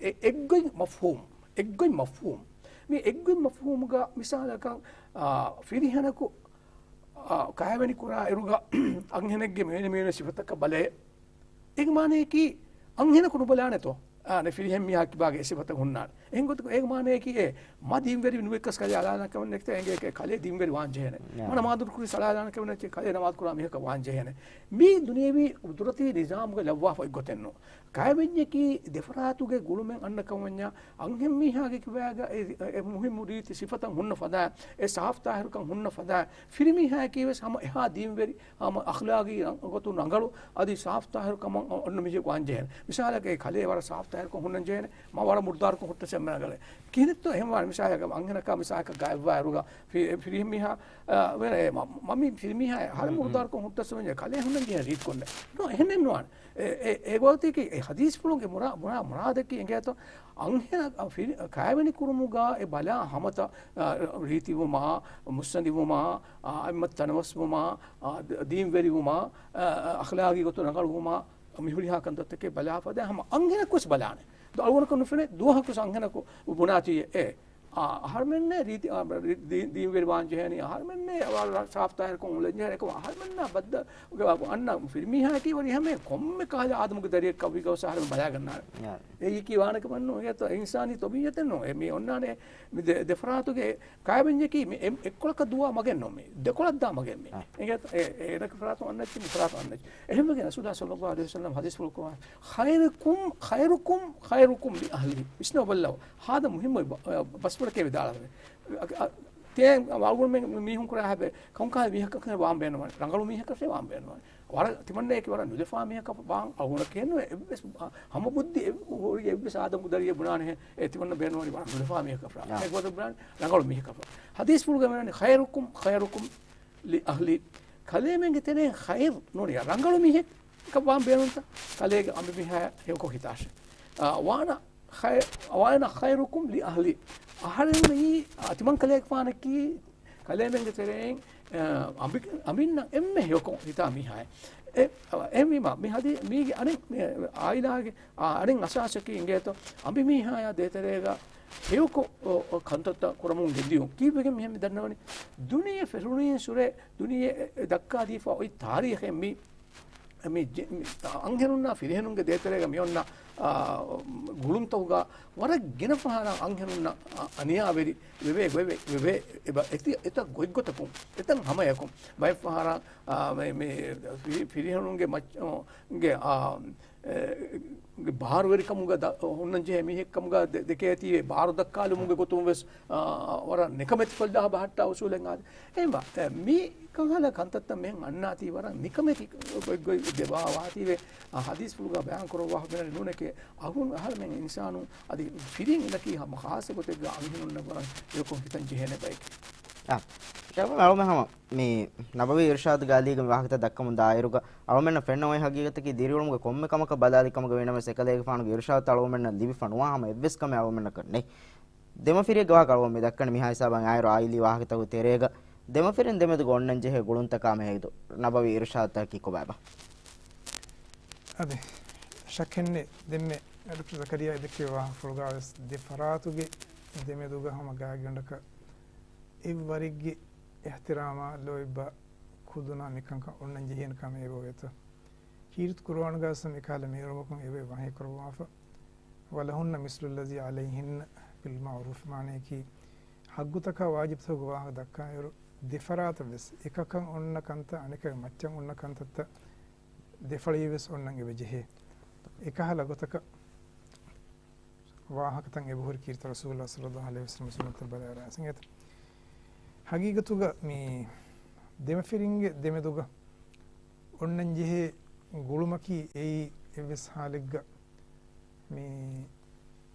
އެ-، އެއްގޮތް މަފްހޫމް، އެއްގޮތް މަފްހޫމް. މި އެއްގޮތް މަފްހޫމުގަ މިސާލަކަށް، އާ، ފިރިހެނަކު، އާ، ކައިވެނި ކުރާ އިރުގަ އަންހެނެއްގެ މިވެނި މިވެނި ސިފަތަކަށް ބަލައޭ. އޭގެ މާނަޔަކީ އަންހެނަކު ނުބަލާނެތޯ؟ އާ، ނެ ފިރިހެން މީހާ ކިބާގެ އެ ސިފަތައް ހުންނާނެ. އެހެން ގޮތަކު އޭގެ މާނަޔަކީ އޭ، މަ ދީންވެރި ނުވެއްކަސް ކަލޭ އަޅާލާނެ ކަމެއް ނެތި އެނގޭ ކަލޭ ދީންވެރި ވާން ޖެހޭނެ. މަ ނަމާދު ކުރި ސަލާލާނެ ކަމެއް ނެތި ކަލޭ ނަމާދު ކުރާ މީހަކަށް ވާން ޖެހޭނެ. މީ ދުނިޔެވީ ޤުދުރަތީ ނިޒާމުގަ ލައްވާފަ އޮތް ގޮތެއް ނޫން. ކައިވެންޏަކީ ދެފަރާތުގެ ގުޅުމެއް އަންނަ ކަމަށް ވަންޏާ، އަންހެން މީހާގެ ކިބާގަ އެ، އެ މުހިއްމު ރީތި ސިފަތައް ހުންނަ ފަދައިން، އެ ސާފް ތާހިރުކަން ހުންނަ ފަދައިން، ފިރިމީހާއަކީ ވެސް ހަމަ އެހާ ދީންވެރި، ހަމަ އަޚްލާގީ ގޮތުން ރަނގަޅު، އަދި ސާފް ތާހިރު ކަމަށް އޮންނަ މީހެއް ވާން ޖެހޭނެ. މިސާލަކަށް އެ ކަލޭ ވަރަށް ސާފް ތާހިރުކަން ހުންނަން ޖެހޭނެ، މަ ވަރަށް މުރުދާރުކަން ހުއްޓަސް އެންމެ ރަނގަޅޭ. ކިހިނެއްތޯ އެހެން ވާނެ؟ މިސާލަކަށް އަންހެނަކާ މިސާލަކަށް ގާތްވާއިރުގަ ފި-، ފިރިހެން މީހާ، އަ، ވެ-، އެ މަ-، މަ-، މި ފިރިމީހާ ހަރު މުރުދާރުކަން ހުއްޓަސް ވެންޏެ ކަލޭ ހުންނަން ޖެހޭ ރީތިކޮށްނެ. ނޯ، އެހެނެއް ނުވާނެ. އެ، އެ، އެ ގޮތަކީ އެ ޙަދީޘްފުޅުންގެ މުރާ-، މުރާ-، މުރާދަކީ އެނގޭތޯ، އަންހެނަށް ފިރި-، ކައިވެނި ކުރުމުގަ އެ ބަލާ ހަމަތައް، އަ، ރީތިވުމާ، މުއްސަނދިވުމާ، އަ، އެއްމަތް ތަނަވަސްވުމާ، އަ، ދ-، ދީންވެރިވުމާ، އަ، އަ، އަޚްލާގީ ގޮތުން ރަނގަޅުވުމާ، މި ހުރިހާ ކަންތައްތަކެއް ބަލާ ފަދަ ހަމަ އަންހެނަކު ވެސް ބަލާނެ. ދު-، އަޅުގަނޑަކަށް ނުފެނޭ ދުވަހަކު ވެސް އަންހެނަކު ބުނާތީ އެ، އާ، އަހަރުމެންނޭ ރީތި، އާ، ރީ-، ދީ-، ދީންވެރި ވާން ޖެހޭނީ، އަހަރުމެންނޭ ސާފް ތާހިރުކޮށް އުޅެން ޖެހޭނީ، އެކަމަ އަހަރުމެންނާ ބައްދަ އަންނަ ފިރިމީހާއަކީ ވަރި ހަމަ ކޮންމެ ކަހަލަ އާދަމުގެ ދަރިއެއް ކައުވީގަ ވެސް އަހަރުމެން ބަލާގަންނާނެ. އެއީކީ ވާނެ ކަމެއް ނޫން. އެ އިންސާނީ ޠަބީޢަތެއް ނޫން. އެ މި އޮންނާނެ މި ދެ-، ދެފަރާތުގެ ކައިވެންޏަކީ މި އެ-، އެއްކޮޅަކަށް ދުވާ މަގެއް ނޫން މި. ދެކޮޅަށް ދާ މަގެއް މި. އެނގޭތަ؟ އެ-، އޭނަ ފަރާތުން އަންނައްޗި މި ފަރާތުން އަންނައްޗި. އެހެންވެގެން ރަސޫލާ ޞައްލައްލާހު ޢަލައިހި ވަސައްލަމް ޙަދީޘްފުޅު ކުރައްވާ، "ޚައިރުކުމް، ޚައިރުކުމް، ޚައިރުކުމް ލިއަހްލި." ވިސްނަވަބަލަ. ހާދަ މުހިއްމު ބަ-، ބަސްފުޅެކޭ ވިދާޅުވެ. އަ-، އަ-، ތޭ އަޅުގަނޑުމެން މީހުން ކުރާ ހަބެ، ކަންކާ މީހަކަށް ވާން ބޭނުންވާނެ، ރަނގަޅު މީހަކަށް ވާން ބޭނުންވާނެ. ވަރަށް ތިމަންނައަކީ ވަރަށް ނުލަފާ މީހަކަށް ވާން އަޅުގަނޑަކީ ނުވެ، އެއްވެސް ހަމަ ބުއްދި އެއް-، ހުރި އެއްވެސް އާދަމުގެ ދަރިއެއް ބުނާނެ ހެ-، އެ ތިމަންނަ ބޭނުންވާނީ ވަރަށް ނުލަފާ މީހަކަށް ވާން. އެ ގޮތަށް ބުނާނީ ރަނގަޅު މީހަކަށް ވާން. ޙަދީޘްފުޅުގަ މިވަނީ، "ޚައިރުކުމް، ޚައިރުކުމް ލިއަހްލި." ކަލޭމެންގެ ތެރެއިން ޚައިރު ނޫނިޔާ ރަނގަޅު މީހެއް ކަށް ވާން ބޭނުންތަ؟ ކަލޭގެ އަނބިމީހާ ހެޔޮކޮށް ހިތާށެ. އާ، ވާނަ ޚައި-، ވާނަ ޚައިރުކުމް ލިއަހްލި. އަހަރެން މިއީ، އާ، ތިމަން ކަލޭގެފާނަކީ ކަލޭމެންގެ ތެރެއިން، އާ، އަނބި-، އަނބިންނަށް އެންމެ ހެޔޮކޮށް ހިތާ މީހާއެއް. އެ، އެހެންވީމަ، މި ހަދީ-، މީގެ އަނެއް، މި އާއިލާގެ، އާ، އަނެއް އަސާސަކީ އިނގޭތޯ، އަނބިމީހާޔާ ދޭތެރޭގަ ހެޔޮކޮށް، އޮ، އޮ، ކަންތައްތައް ކުރަމުން ގެންދިޔުން. ކީއްވެގެން މިހެން މި ދަންނަވަނީ؟ ދުނިޔެ ފެށުނީން ސުރެ ދުނިޔެ އެ، އެ ދައްކާދީފަ އޮތް ތާރީޚެއް މި މި ޖެ-، މި އަންހެނުންނާ ފިރިހެނުންގެ ދޭތެރޭގަ މިއޮންނަ، އާ، ގުޅުންތަކުގަ ވަރަށް ގިނަ ފަހަރަށް އަންހެނުންނަށް، އާ، އަނިޔާވެރި ވެވޭ، ވެވޭ، ވެވޭ، އެބަ އެތި-، އެތައް ގޮތްގޮތަކުން، އެތައް ހަމަޔަކުން، ބައެއް ފަހަރަށް، އާ، މި، މި ފި-، ފިރިހެނުންގެ މައްޗަށް، ގެ، އާ، އެ، ގެ ބާރުވެރިކަމުގަ ދަ-، ހުންނަންޖެހޭ މީހެއްކަމުގަ ދެ-، ދެކޭތީވެ، ބާރު ދައްކާލުމުގެ ގޮތުން ވެސް، އާ، ވަރަށް ނިކަމެތިކޮށްލާ ބަހައްޓާ އުސޫލެއް އާދެ. އެހެންވާ، އެ، މި ކަހަލަ ކަންތައްތައް މިހެން އަންނާތީ ވަރަށް ނިކަމެތި ގޮތްގޮތް ދެބާވާތީވެ، އާ، ޙަދީޘްފުޅުގަ ބަޔާން ކުރައްވާފަ މިވަނީ ނޫނެކޭ، އަހުން އަހަރުމެން އިންސާނުން އަދި ފިރިން އެންނަކީ ހަމަ ޚާއްޞަ ގޮތެއްގަ އަންހެނުންނަށް ވަރަށް ހެޔޮކޮށް ހިތަން ޖެހޭނެ ބައެކޭ. އާ، ޝައިޚު އަޅުމެން ހަމަ މި ނަބަވީ އިރުޝާދު ގާލީގެ މި ވާހަކަތައް ދައްކަމުން ދާއިރުގަ އަޅުމެންނަށް ފެންނަ އޮތް ހަގީގަތަކީ ދިރިއުޅުމުގެ ކޮންމެ ކަމަކަށް ބަލާލި ކަމުގަ ވީނަމަވެސް އެކަލޭގެފާނުގެ އިރުޝާދުތައް އަޅުމެންނަށް ލިބިފަ ނުވާ ހަމަ އެއްވެސް ކަމެއް އަޅުމެންނަކަށް ނެތް. ދެމަފިރިއެއްގެ ވާހަކަ އަޅުގަނޑު މި ދައްކަނީ މިހާ ހިސާބަށް އާއިރު އާއިލީ ވާހަކަތަކުގެ ތެރޭގަ ދެމަފިރިން ދެމެދުގަ އޮންނަން ޖެހޭ ގުޅުންތަކާ މެހެދު ނަބަވީ އިރުޝާދުތަކަކީ ކޮބާބާ؟ އަދި ޝައްކެއްނެއް ދެންމެ ޑޮކްޓަރ ޒަކަރިޔާ ދެއްކެވި ވާހަކަފުޅުގަ ވެސް ދެ ފަރާތުގެ ދެމެދުގަ ހަމަ ގާތްގަނޑަކަށް އެއްވަރެއްގެ އިޙްތިރާމާ ލޯތްބާ ކުދުނާ މިކަންކަން އޮންނަން ޖެހޭނެ ކަމެއް އެބައޮތްތަ؟ ކީރިތި ޤުރުއާނުގަ ވެސް މިކަހަލަ މޭރުމަކުން އެބައި ވަޙީކުރައްވާފަ. ولهن مثل الذي عليهن بالمعروف، މާނަޔަކީ، ޙައްޤުތަކާ ވާޖިބުތަކުގެ ވާހަކަ ދައްކާއިރު، ދެފަރާތަށް ވެސް އެކަކަށް އޮންނަ ކަންތައް އަނެކަކުގެ މައްޗަށް އޮންނަ ކަންތައްތައް ދެފަޅި ވެސް އޮންނަން އެބަ ޖެހޭ. އެކަހަލަ ގޮތަކަށް ވާހަކަތައް އެބަހުރި ކީރިތި ރަސޫލާ ޞައްލައްލާހު ޢަލައިހި ވަސައްލަމް ސުންނަތަށް ބަލާއިރާ އިނގޭތަ؟ ޙަޤީޤަތުގަ މި ދެމަފިރިންގެ ދެމެދުގަ އޮންނަން ޖެހޭ ގުޅުމަކީ އެއީ އެއްވެސް ޙާލެއްގަ މި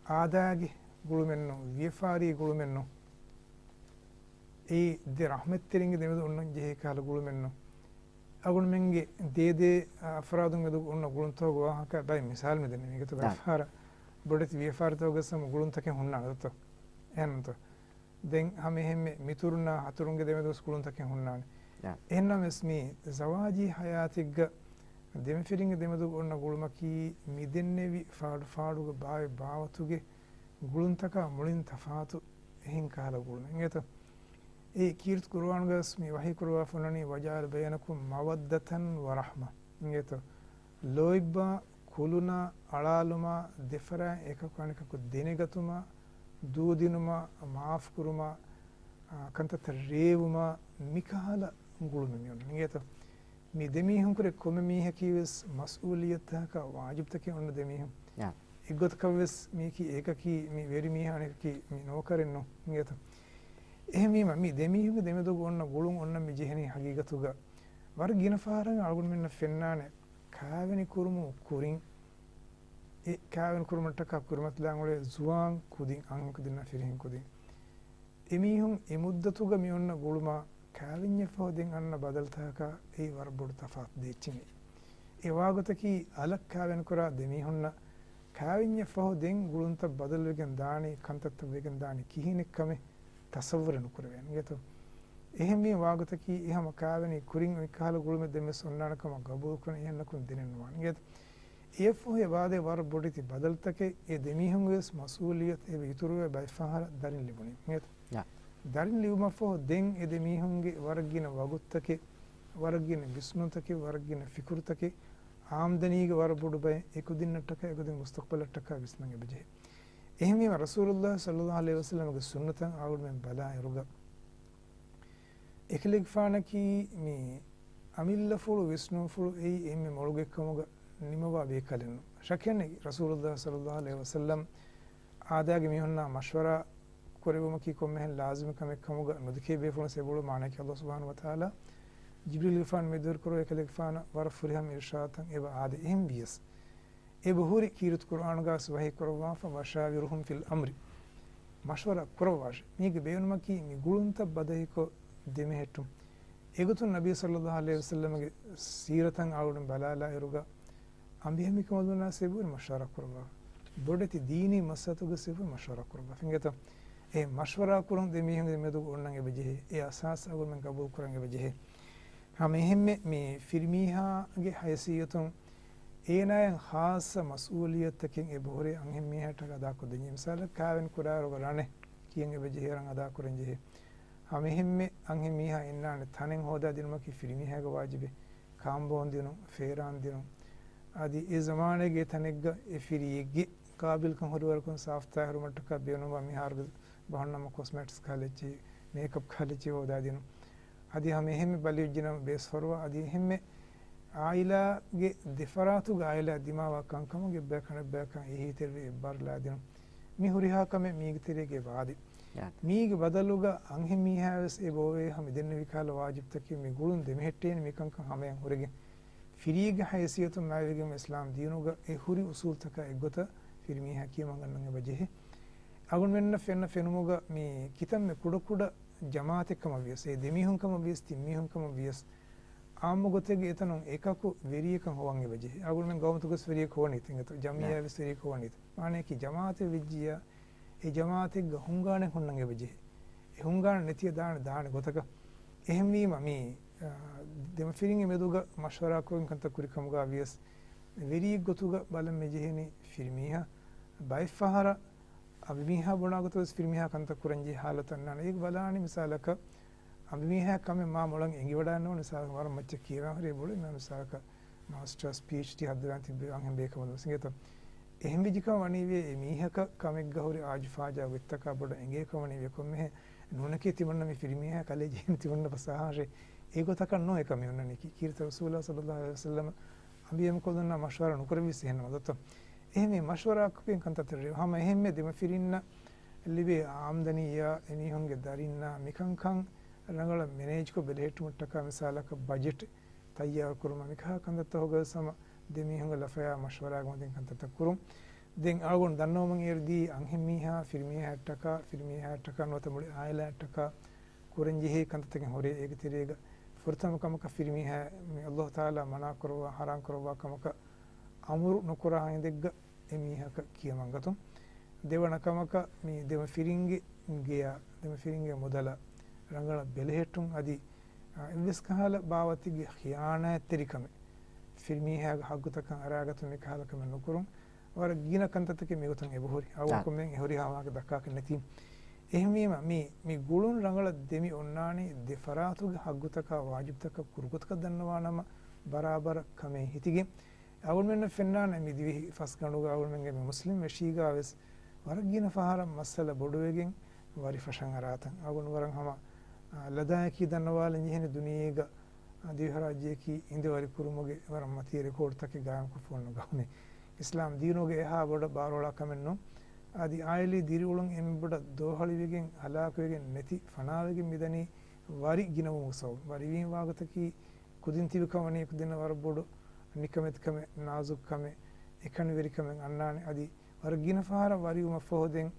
އާދައިގެ ގުޅުމެއްނު، ވިޔަފާރީ ގުޅުމެއްނު، އެއީ ދެ ރަޙްމަތްތެރިންގެ ދެމެދު އޮންނަން ޖެހޭ ކަހަލަ ގުޅުމެއްނު. އަޅުގަނޑުމެންގެ ދޭ ދޭ އަފްރާދުން މެދު އޮންނަ ގުޅުންތަކުގެ ވާހަކަ ބައެއް މިސާލު މިދެންނެވި. އިނގޭތޯ؟ ބައެއް ފަހަރަށް ބޮޑެތި ވިޔަފާރިތަކުގަސް ހަމަ ގުޅުންތަކެއް ހުންނާނެ ދޯ؟ އެހެންތޯ؟ ދެން ހަމަ އެހެންމެ މިތުރުންނާ ހަތުރުންގެ ދެމެދު ގުޅުންތަކެއް ހުންނާނެ. އެހެންނަމަވެސް މި ޒަވާޖީ ހަޔާތެއްގަ ދެމަފިރިންގެ ދެމެދު އޮންނަ ގުޅުމަކީ މިދެންނެވި ފާޑު ފާޑުގަ ބާވެ ބާވަތުގެ ގުޅުންތަކާ މުޅިން ތަފާތު އެހެން ކަހަލަ ގުޅުމެއް. އިނގޭތޯ؟ އެ ކީރިތި ޤުރުއާނުގަސް މި ވަޙީ ކުރައްވާފަ އޮންނަނީ، "وجعل بينكم مودة ورحمة." އިނގޭތޯ؟ ލޯތްބާ، ކުލުނާ، އަޅާލުމާ، ދެފަރާތް އެކަކު އަނެކަކު ދެނެގަތުމާ، ދޫދިނުމާ، މާފުކުރުމާ، އާ، ކަންތައްތައް ރޭވުމާ، މިކަހަލަ ގުޅުމެއް މި އޮންނަނީ. އިނގޭތޯ؟ މި ދެމީހުންކުރެ ކޮންމެ މީހަކީވެސް މަސްއޫލިއްޔަތުތަކާ ވާޖިބުތަކެއް އޮންނަ ދެމީހުން. އެއްގޮތަކަށްވެސް މީކީ އެކަކީ މި ވެރިމީހާ އަނެކަކީ މި ނޯކަރެއްނު. އިނގޭތޯ؟ އެހެންވީމަ މި ދެމީހުންގެ ދެމެދުގަ އޮންނަ ގުޅުން އޮންނަ މި ޖެހެނީ ހަގީގަތުގަ ވަރަށް ގިނަ ފަހަރަށް އަޅުގަނޑުމެންނަށް ފެންނާނެ ކާވެނި ކުރުމު ކުރިން، އެ ކާވެނި ކުރުމަށްޓަކާ ކުރިމަތިލާން އުޅޭ ޒުވާން ކުދިން، އަންހެން ކުދިންނާ ފިރިހެން ކުދިން. އެމީހުން އެ މުއްދަތުގަ މި އޮންނަ ގުޅުމާ ކާވެންޏަށްފަހު ދެން އަންނަ ބަދަލުތަކަކާ އެއީ ވަރަށް ބޮޑު ތަފާތު ދޭއްޗެއް. އެ ވާގޮތަކީ އަލަށް ކާވެނިކުރާ ދެމީހުންނަށް ކާވެންޏަށްފަހު ދެން ގުޅުންތައް ބަދަލުވެގެން ދާނީ، ކަންތައްތައް ވެގެން ދާނީ ކިހިނެއްކަމެއް ތަސައްވުރެއް ނުކުރެވޭނެ. އިނގޭތޯ؟ އެހެންވީމަ ވާގޮތަކީ އެ ހަމަ ކާވެނި ކުރިން އޮތް ކަހަލަ ގުޅުމެއް ދެންވެސް އޮންނާނެ ކަމަށް ގަބޫލުކުރަން އެހެންނަކުން ދެނެއްނުވާނެ. އިނގޭތޯ؟ އެއަށްފަހު އެބާދޭ ވަރަށް ބޮޑެތި ބަދަލުތަކެއް އެ ދެމީހުންގެވެސް މަސްއޫލިއްޔަތު އެބަ އިތުރުވެ ބައެއް ފަހަރަށް ދަރިން ލިބުނީ. އިނގޭތޯ؟ ދަރިން ލިބުމަށްފަހު ދެން އެ ދެމީހުންގެ ވަރަށް ގިނަ ވަގުތުތަކެއް، ވަރަށް ގިނަ ވިސްނުންތަކެއް، ވަރަށް ގިނަ ފިކުރުތަކެއް، އާމްދަނީގެ ވަރަށް ބޮޑު ބައެއް އެކުދިންނަށްޓަކާ އެކުދިން މުސްތަޤްބަލަށްޓަކާ ވިސްނަން އެބަޖެހޭ. އެހެންވީމަ ރަސޫލުﷲ ޞައްލަﷲ ޢަލައިހި ވަސައްލަމަގެ ސުންނަތަށް އަޅުގަނޑުމެން ބަލާއިރުގަ، އެކަލޭގެފާނަކީ މި އަމިއްލަފުޅު ވިސްނުންފުޅު އެއީ އެންމެ މޮޅުގެއްކަމުގަ ނިމަވާ ބޭކަލެއްނު. ޝައްކެއްނެތް ރަސޫލުﷲ ޞައްލަﷲ ޢަލައިހި ވަސައްލަމް އާދައިގެ މީހުންނާ މަޝްވަރާ ކުރެއްވުމަކީ ކޮންމެހެން ލާޒިމު ކަމެއް ކަމުގަ ނުދެކޭ ބޭފުޅުން އެބައުޅު މާނައަކީ ﷲ ސުބްޙާނަހޫ ވަތަޢާލާ ޖިބްރީލްގެފާނު މެދުވެރިކުރު އެކަލޭގެފާނަށް ވަރަށް ފުރިހަމަ އިރުޝާދުތައް އެބަ އާދޭ. އެހެން ވިޔަސް އެބަހުރި ކީރިތި ޤުރުއާނުގަސް ވަޙީ ކުރައްވާފަ، "وشاورهم في الأمر." މަޝްވަރާ ކުރައްވާށޭ. މީގެ ބޭނުމަކީ މި ގުޅުންތައް ބަދަހިކޮށް ދެމެހެއްޓުން. އެގޮތުން ނަބީ ޞައްލަﷲ ޢަލައިހި ވަސައްލަމަގެ ސީރަތަށް އަޅުގަނޑު ބަލާލާއިރުގަ، އަނބިހަމިކަމަލުންނާ ސެބުވެރި މަޝްވަރާ ކުރައްވާ. ބޮޑެތި ދީނީ މައްސަލަތަކުގެ ސެބުވެރި މަޝްވަރާ ކުރައްވާ. ފިނގޭތޯ؟ އެ މަޝްވަރާ ކުރުން ދެ މީހުންގެ މެދުގަ އޮންނަން އެބަޖެހޭ. އެ އަސާސް އަޅުގަނޑުމެން ގަބޫލު ކުރަން އެބަޖެހޭ. ހަމަ އެހެންމެ މި ފިރިމީހާގެ ހައިސިއްޔަތުން އޭނާއަށް ޚާއްޞަ މަސްއޫލިއްޔަތުތަކެއް އެބަހުރި އަންހެން މީހާއަށްޓަކާ އަދާކޮށްދެންޖެހޭ. މިސާލަކަށް ކާވެނި ކުރާއިރުގަ ރަނެއް ކިޔަން އެބަޖެހޭ، ރަން އަދާކުރަންޖެހޭ. ހަމަ އެހެންމެ އަންހެން މީހާ އިންނާނެ ތަނެއް ހޯދާދިނުމަކީ ފިރިމީހާގެ ވާޖިބެއް. ކާނބޯން ދިނުން، ފޭރާން ދިނުން. އަދި އެ ޒަމާނެއްގެ ތަނެއްގަ އެ ފިރިއެއްގެ ޤާބިލްކަން ހުރިވަރަކުން ސާފުތާހިރުވުމަށްޓަކާ ބޭނުންވާ މިހާރުގެ ބަހަންނަމަ ކޮސްމެޓިކްސް ކަހަލަ އެއްޗެއް، މޭކަޕް ކަހަލަ އެއްޗެއް ހޯދާދިނުން. އަދި ހަމަ އެހެންމެ ބަލިވެއްޖެނަމަ ބޭސްފަރުވާ، އަދި އެހެންމެ އާއިލާގެ ދެފަރާތުގެ އާއިލާ ދިމާވާ ކަންކަމުގެ އެއްބަޔަކު އަނެއްބަޔަކަށް އެހީތެރިވެ އެއްބާރުލާދިނުން. މި ހުރިހާ ކަމެއް މީގެ ތެރޭގަ އެބައާދޭ. މީގެ ބަދަލުގަ އަންހެން މީހާވެސް އެބައޮވޭ ހަމަ ދެންނެވި ކަހަލަ ވާޖިބުތަކެއް މި ގުޅުން ދެމެހެއްޓޭނެ މިކަންކަން ހަމަޔަށް ހުރެގެން. ފިރިއެއްގެ ހައިސިއްޔަތުން މާތްވެގެންވާ އިސްލާމް ދީނުގަ އެ ހުރި އުސޫލްތަކާ އެއްގޮތަށް ފިރިމީހާ ކިޔަމަންގަންނަން އެބަޖެހޭ. އަޅުގަނޑުމެންނަށް ފެންނަ ފެނުމުގަ މި ކިތަންމެ ކުޑަކުޑަ ޖަމާޢަތެއްކަމަށްވިޔަސް، އެ ދެމީހުންކަމަށްވިޔަސް، ތިންމީހުންކަމަށްވިޔަސް، އާއްމު ގޮތެއްގަ އެތަނުން އެކަކު ވެރިޔަކަށް ހޮވަން އެބަޖެހޭ. އަޅުގަނޑުމެން ގައުމުތަކުވެސް ވެރިޔަކު ހޮވަނީތަ އިނގޭތޯ؟ ޖަމްޢިއްޔާވެސް ވެރިޔަކު ހޮވަނީތަ؟ މާނައަކީ ޖަމާޢަތެއް ވެއްޖިއްޔާ، އެ ޖަމާޢަތެއްގަ ހުންގާނެއް ހުންނަން އެބަޖެހޭ. އެ ހުންގާނެ ނެތިއްޔާ ދާނެ، ދާނެ ގޮތަކަށް. އެހެންވީމަ މި، އާ، ދެމަފިރިންގެ މެދުގަ މަޝްވަރާކުރަން ކަންތައް ކުރި ކަމުގަ ވިޔަސް، ވެރިއެއްގެ ގޮތުގަ ބަލަން މިޖެހެނީ ފިރިމީހާ. ބައެއް ފަހަރަށް އަނބިމީހާ ބުނާ ގޮތަށް ވެސް ފިރިމީހާ ކަންތައް ކުރަންޖެހޭ ހާލަތު އަންނާނެ. އޭގެ ބަލާނީ މިސާލަކަށް އަނބިމީހާ ކަމެއް މާ މޮޅަށް އެނގިވަޑާން ނޫން، މިސާލަކަށް ވަރަށް މައްޗަށް ކިޔަވާ ހުރި ބޮޑެތި މިސާލަކަށް މާސްޓާސް، ޕީއެޗްޑީ ހައްދަވާން ތިއްބެވި އަންހެން ބޭކަނބަލުން ވެސް އިނގޭތޯ. އެހެން ވެއްޖިކަމަށް ވަނީވޭ އެ މީހަކަށް ކަމެއްގަ ހުރި އާޖު ފާޖާ ގޮތްތަކާ ބޮޑަށް އެނގޭ ކަމަށް ވަނީވޭ ކޮންމެހެން ނޫނެކޭ ތިމަންނަ މި ފިރިމީހާ ކަލޭ ޖެހެން ތިމަންނަ ބަސް އަހާށޭ. އެގޮތަކަށް ނޫން އެކަމެއް އޮންނަނީކީ. ކީރިތި ރަސޫލާ ޞައްލަﷲ ޢަލައިހި ވަސައްލަމަ އަނބިޔަމަކުލުންނާ މަޝްވަރާ ނުކުރެއްވިސް އެހެންނަމަ ދޯ؟ އެހެންވީ މަޝްވަރާ ކުރިން ކަންތައްތެރި ހަމަ އެހެންމެ ދެމަފިރިންނަށް ލިބޭ އާމްދަނީއާ އެމީހުންގެ ދަރިންނާ މިކަންކަން ރަނގަޅަށް މެނޭޖްކޮށް ބެލެހެއްޓުމަށްޓަކާ މިސާލަކަށް ބަޖެޓް ތައްޔާރުކުރުމަށް މިކަހަ ކަންތައްތަކުގަ ސަމަ ދެމީހުންގެ ލަފަޔާ މަޝްވަރާގެ މަތިން ކަންތައްތައް ކުރުން. ދެން އަޅުގަނޑު ދަންނަވަމުން އޭރު ދީ އަންހެން މީހާ ފިރިމީހާއަށްޓަކާ، ފިރިމީހާއަށްޓަކާ ނުވަތަ މުޅި އާއިލާއަށްޓަކާ ކުރަންޖެހޭ ކަންތައްތަކެއް ހުރޭ. އޭގެ ތެރޭގަ ފުރަތަމަ ކަމަކަށް ފިރިމީހާ މި އަލްލާހު ތަޢާލާ މަނާކުރައްވާ، ޙަރާމް ކުރައްވާ ކަމަކަށް އަމުރު ނުކުރާ ހިނދެއްގަ އެމީހަކަށް ކިޔަމަންގަތުން. ދެވަނަ ކަމަކަށް މި ދެމަފިރިންގެ ގެޔާ، ދެމަފިރިންގެ މުދަލަށް ރަނގަޅަށް ބެލެހެއްޓުން. އަދި، އާ، އެއްވެސް ކަހަލަ ބާވަތެއްގެ ޚިޔާނާތްތެރިކަމެއް، ފިރިމީހާގެ ހައްގުތަކަށް އަރާގަތުން މިކަހަލަ ކަމެއް ނުކުރުން. ވަރަށް ގިނަ ކަންތައްތަކެއް މިގޮތަށް އެބަހުރި. އަޅުގަނޑުމެން އެ ހުރިހާ ވާހަކަ ދައްކާކަށް ނެތީ. އެހެންވީމަ، މި، މި ގުޅުން ރަނގަޅަށް ދެމި އޮންނާނީ ދެ ފަރާތުގެ ހައްގުތަކާ ވާޖިބްތަކަށް ކުރުގޮތަކަށް ދަންނަވާނަމަ ބަރާބަރަށް ކަމޭ ހިތިގެން. އަޅުގަނޑުމެންނަށް ފެންނާނެ މި ދިވެހި ފަސްގަނޑުގަ އަޅުގަނޑުމެންގެ މި މުސްލިމް ވެށީގާވެސް ވަރަށް ގިނަ ފަހަރަށް މައްސަލަ ބޮޑުވެގެން ވަރި ފަށަން އަރާތަން. އަޅުގަނޑު ވަރަށް ހަމަ، އާ، ލަދާއަކީ ދަންނަވާލަން ޖެހޭނެ ދުނިޔޭގަ، އާ، ދިވެހިރާއްޖެއަކީ އިނދެވަރި ކުރުމުގެ ވަރަށް މަތީ ރެކޯޑްތަކެއް ގާއިމްކޮށްފަ އޮންނަ ގައުމެއް. އިސްލާމް ދީނުގެ އެހާ ބޮޑަށް ބާރުއަޅާ ކަމެއް ނޫން. އަދި އާއިލީ ދިރިއުޅުން އެންމެ ބޮޑަށް ދޯހަޅިވެގެން، ހަލާކުވެގެން ނެތި ފަނާވެގެން މިދަނީ ވަރި ގިނަވުމުގެ ސަބަބުން. ވަރިވީމަ ވާގޮތަކީ ކުދިން ތިބި ކަމަށް ކުދިންނަށް ވަރަށް ބޮޑު ނިކަމެތިކަމެއް، ނާޒުކުކަމެއް، އެކަނިވެރިކަމެއް އަންނާނެ. އަދި ވަރަށް ގިނަ ފަހަރަށް ވަރިވުމަށްފަހު ދެން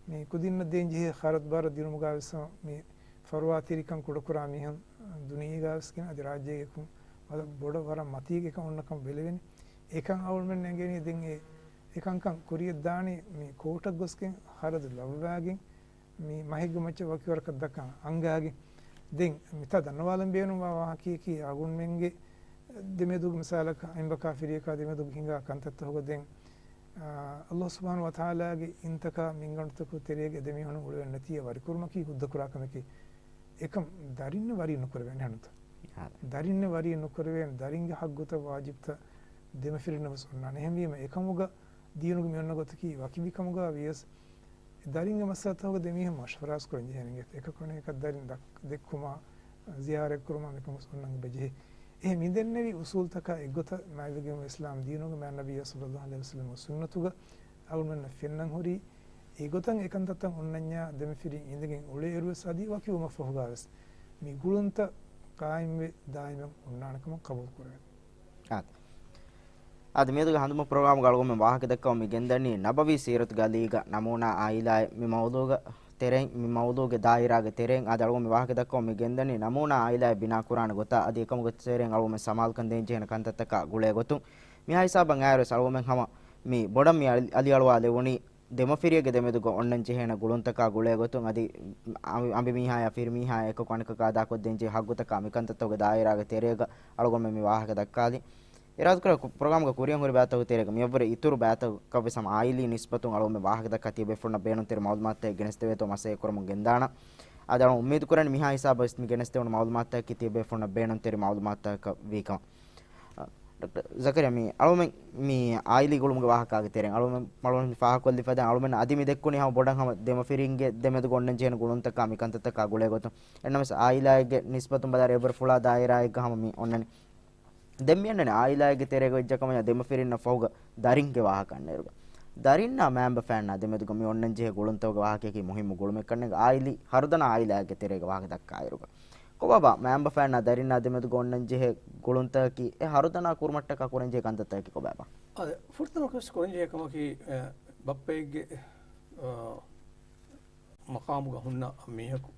މި ކުދިންނަށް ދޭން ޖެހޭ ޚަރަދު ބާރަށް ދިނުމުގާވެސް ހަމަ މި ފަރުވާތެރިކަން ކުޑަކުރާ މީހުން ދުނިޔޭގާވެސް ގިނަ އަދި ރާއްޖޭގެ އެކު ވަރަށް ބޮޑަށް ވަރަށް މަތީގެ އެކަން އޮންނަކަން ބެލެވެނީ. އެކަން އަޅުގަނޑުމެން އެނގެނީ ދެން އެ އެކަންކަން ކުރިޔަށް ދާނީ މި ކޯޓަށް ގޮސްގެން ޚަރަދު ލައްވާގެން މި މަހެއްގެ މައްޗަށް ވަކިވަރަކަށް ދައްކަން އަންގާގެން. ދެން މިތާ ދަންނަވާލަން ބޭނުންވާ ވާހަކަޔަކީ އަޅުގަނޑުމެންގެ ދެމެދުގެ މިސާލަކަށް އެނބަކާ ފިރިޔަކާ ދެމެދުގަ ހިނގާ ކަންތައްތަކުގަ ދެން، އާ، އަލްލާހު ސުބްޙާނަހޫ ވަތަޢާލާގެ އިންތަކާ މިންގަނޑުތަކުގެ ތެރޭގަ އެދެމީހުން އުޅެވެން ނެތިއްޔާ ވަރިކުރުމަކީ ހުއްދަކުރާ ކަމެކޭ. އެކަން ދަރިންނެއް ވަރީ ނުކުރެވޭނެ ހަނުތަ. އާ. ދަރިންނެއް ވަރީ ނުކުރެވޭނެ، ދަރިންގެ ހައްގުތައް ވާޖިބްތައް ދެމަފިރިންނަށް ވެސް އޮންނާނެ. އެހެންވީމަ އެކަމުގަ ދީނުގަ މި އޮންނަ ގޮތަކީ ވަކިވި ކަމުގަ ވިޔަސް ދަރިންގެ މައްސަލަތަކުގަ ދެމީހުން މަޝްވަރާސް ކުރަން ޖެހޭނެ އިނގޭތޯ. އެކަކު އަނެކަކަށް ދަރިން ދައް-، ދެއްކުމާ، ޒިޔާރަތް ކުރުމާ މިކަމުސް އޮންނަން އެބަ ޖެހޭ. އެހެން މި ދެންނެވި އުސޫލްތަކާ އެއްގޮތަށް މާތްވެގެން އިސްލާމް ދީނުގެ މާތް ނަބިއްޔާ ޞައްލައްލާހު ޢަލައިހި ވަސައްލަމްގެ ސުންނަތުގަ އަޅުގަނޑުމެންނަށް ފެންނަން ހުރީ އެގޮތަށް އެކަންތައްތައް އޮންނަންޏާ ދެމަފިރިން އިނދެގެން އުޅޭއިރުވެސް އަދި ވަކިވުމަށްފަހުގާވެސް މި ގުޅުންތައް ޤާއިމްވެ ދާއިމަށް އޮންނާނެ ކަމަށް ޤަބޫލު ކުރެވޭނެ. އާދެ. އާދެ، މިއަދުގެ ހަނދުމަ ޕްރޮގްރާމްގަ އަޅުގަނޑުމެން ވާހަކަ ދައްކަވަން މި ގެންދަނީ ނަބަވީ ސީރަތުގެ އަލީގަ ނަމޫނާ އާއިލާއެއް. މި މައުޟޫގަ ތެރެއިން، މި މައުޟޫގެ ދާއިރާގެ ތެރެއިން އާދެ، އަޅުގަނޑު މި ވާހަކަ ދައްކަވަން މި ގެންދަނީ ނަމޫނާ އާއިލާއެއް ބިނާ ކުރާނެ ގޮތާ އަދި އެކަމުގެ ތެރެއިން އަޅުގަނޑުމެން ސަމާލުކަން ދޭން ޖެހޭނެ ކަންތައްތަކާ ގުޅޭ ގޮތުން. މިހާ ހިސާބަށް އައިރުވެސް އަޅުގަނޑުމެން ހަމަ މި ބޮޑަށް މި އަލި-، އަލިއަޅުވާ ލެވުނީ ދެމަފިރިއެއްގެ ދެމެދުގަ އޮންނަން ޖެހޭނެ ގުޅުންތަކާ ގުޅޭ ގޮތުން އަދި އަނބި-، އަނބިމީހާޔާ ފިރިމީހާޔާ އެކަކު އަނެކަކަށް އަދާކޮށްދޭން ޖެހޭ ހައްގުތަކާ މިކަންތައްތަކުގެ ދާއިރާގެ ތެރޭގަ އަޅުގަނޑުމެން މި ވާހަކަ ދައްކާލީ. އިރާދަކުރާ ކު-، ޕްރޮގްރާމްގެ ކުރިއަށް ހުރި ބައިތަކުގެ ތެރޭގަ މިއަށްވުރެ އިތުރު ބައިތަކަށްވެސް ހަމަ އާއިލީ ނިސްބަތުން އަޅުގަނޑުމެން ވާހަކަ ދައްކާ ތިޔަބޭފުޅުންނަށް ބޭނުންތެރި މައުލޫމާތުތަކެއް ގެނެސްދެވޭތޯ މަސައްކަތް ކުރަމުން ގެންދާނަން. އަދި އަޅުގަނޑު އުއްމީދު ކުރަނީ މިހާ ހިސާބަށް ވެސް މި ގެނެސްދެވުނު މައުލޫމާތުތަކަކީ ތިޔަބޭފުޅުންނަށް ބޭނުންތެރި މައުލޫމާތުތަކަށް ވީކަމަށް. އަ، ޑޮކްޓަރ ޒަކަރިޔާ، މި އަޅުގަނޑުމެން މި އާއިލީ ގުޅުމުގެ ވާހަކައިގެ ތެރެއިން އަޅުގަނޑުމެން މައުލޫމާތު ފާހަގަކޮށްލި ފަދައިން އަޅުގަނޑުމެން އަދި މި ދެއްކުނީ ހަމަ ބޮޑަށް ހަމަ ދެމަފިރިންގެ ދެމެދުގަ އޮންނަން ޖެހޭނެ ގުޅުންތަކާ މިކަންތައްތަކާ ގުޅޭ ގޮތުން. އެހެންނަމަވެސް އާއިލާއެއްގެ ނިސްބަތުން ބަލާއިރު އެއްވަރު ފުޅާ ދާއިރާއެއްގަ ހަމަ މި އޮންނަނީ. ދެން މި އަންނަނީ އާއިލާއެއްގެ ތެރޭގަ ވެއްޖެ ކަމަށް ދެމަފިރިންނަށް ފަހުގަ ދަރިންގެ ވާހަކަ އަންނައިރުގަ. ދަރިންނާ މައިންބަފައިންނާ ދެމެދުގަ މި އޮންނަން ޖެހޭ ގުޅުންތަކުގެ ވާހަކަޔަކީ މުހިއްމު ގުޅުމެއް ކަންނޭނގެ އާއިލީ ހަރުދަނާ އާއިލާއެއްގެ ތެރޭގަ ވާހަކަ ދައްކާއިރުގަ. ކޮބާބާ، މައިންބަފައިންނާ ދަރިންނާ ދެމެދުގަ އޮންނަން ޖެހޭ ގުޅުންތަކަކީ އެ ހަރުދަނާ ކުރުމަށްޓަކާ ކުރަން ޖެހޭ ކަންތައްތަކަކީ ކޮބާބާ؟ އާދެ، ފުރަތަމަ ކަމަކަށް ކުރަން ޖެހޭ ކަމަކީ، އެ، ބައްޕައެއްގެ، އާ، މަޤާމުގަ ހުންނަ މީހަކު،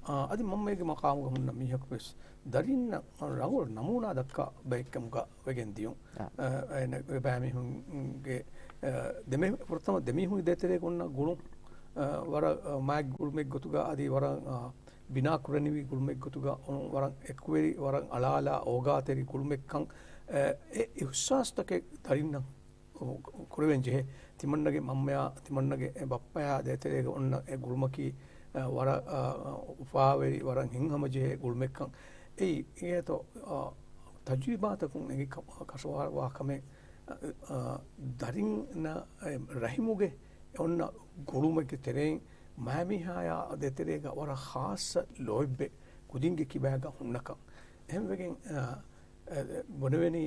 އާ، އަދި މަންމައެއްގެ މަޤާމުގަ ހުންނަ މީހަކު ވެސް ދަރިންނަށް ރަނގަޅު ނަމޫނާ ދައްކާ ބައެއްކަމުގަ ވެގެން ދިޔުން. އާ. އާ، އެ، އެބައިމީހުންގެ، އާ، ދެމެ-، ފުރަތަމަ ދެމީހުންގެ ދޭތެރޭގަ އޮންނަ ގުޅުން، އާ، ވަރަށް، އާ، މާތް ގުޅުމެއް ގޮތުގަ އަދި ވަރަށް، އާ، ބިނާ ކުރެނިވި ގުޅުމެއް ގޮތުގަ އޮން ވަރަށް އެކުވެރި، ވަރަށް އަޅާލާ އޯގާތެރި ގުޅުމެއްކަން، އެ، އެ އިހްސާސްތަކެއް ދަރިންނަށް ކުރެވެން ޖެހޭ. ތިމަންނަގެ މަންމަޔާ، ތިމަންނަގެ ބައްޕަޔާ ދޭތެރޭގަ އޮންނަ އެ ގުޅުމަކީ، އަ، ވަރަށް، އަ، އުފާވެރި، ވަރަށް ހިތްހަމަޖެހޭ ގުޅުމެއްކަން. އެއީ، އެއީތޯ، އަ، ތަޖުރިބާތަކުން އެނގި ކަ-، ކަށަވަރުވާ ކަމެއް، އަ، އަ، ދަރިންނަށް ރަހިމުގެ އޮންނަ ގުޅުމެއްގެ ތެރެއިން މައިމީހާޔާ ދޭތެރޭގަ ވަރަށް ޚާއްޞަ ލޯތްބެއް ކުދިންގެ ކިބާގަ ހުންނަކަން. އެހެންވެގެން، އަ، އެ، ބުނެވެނީ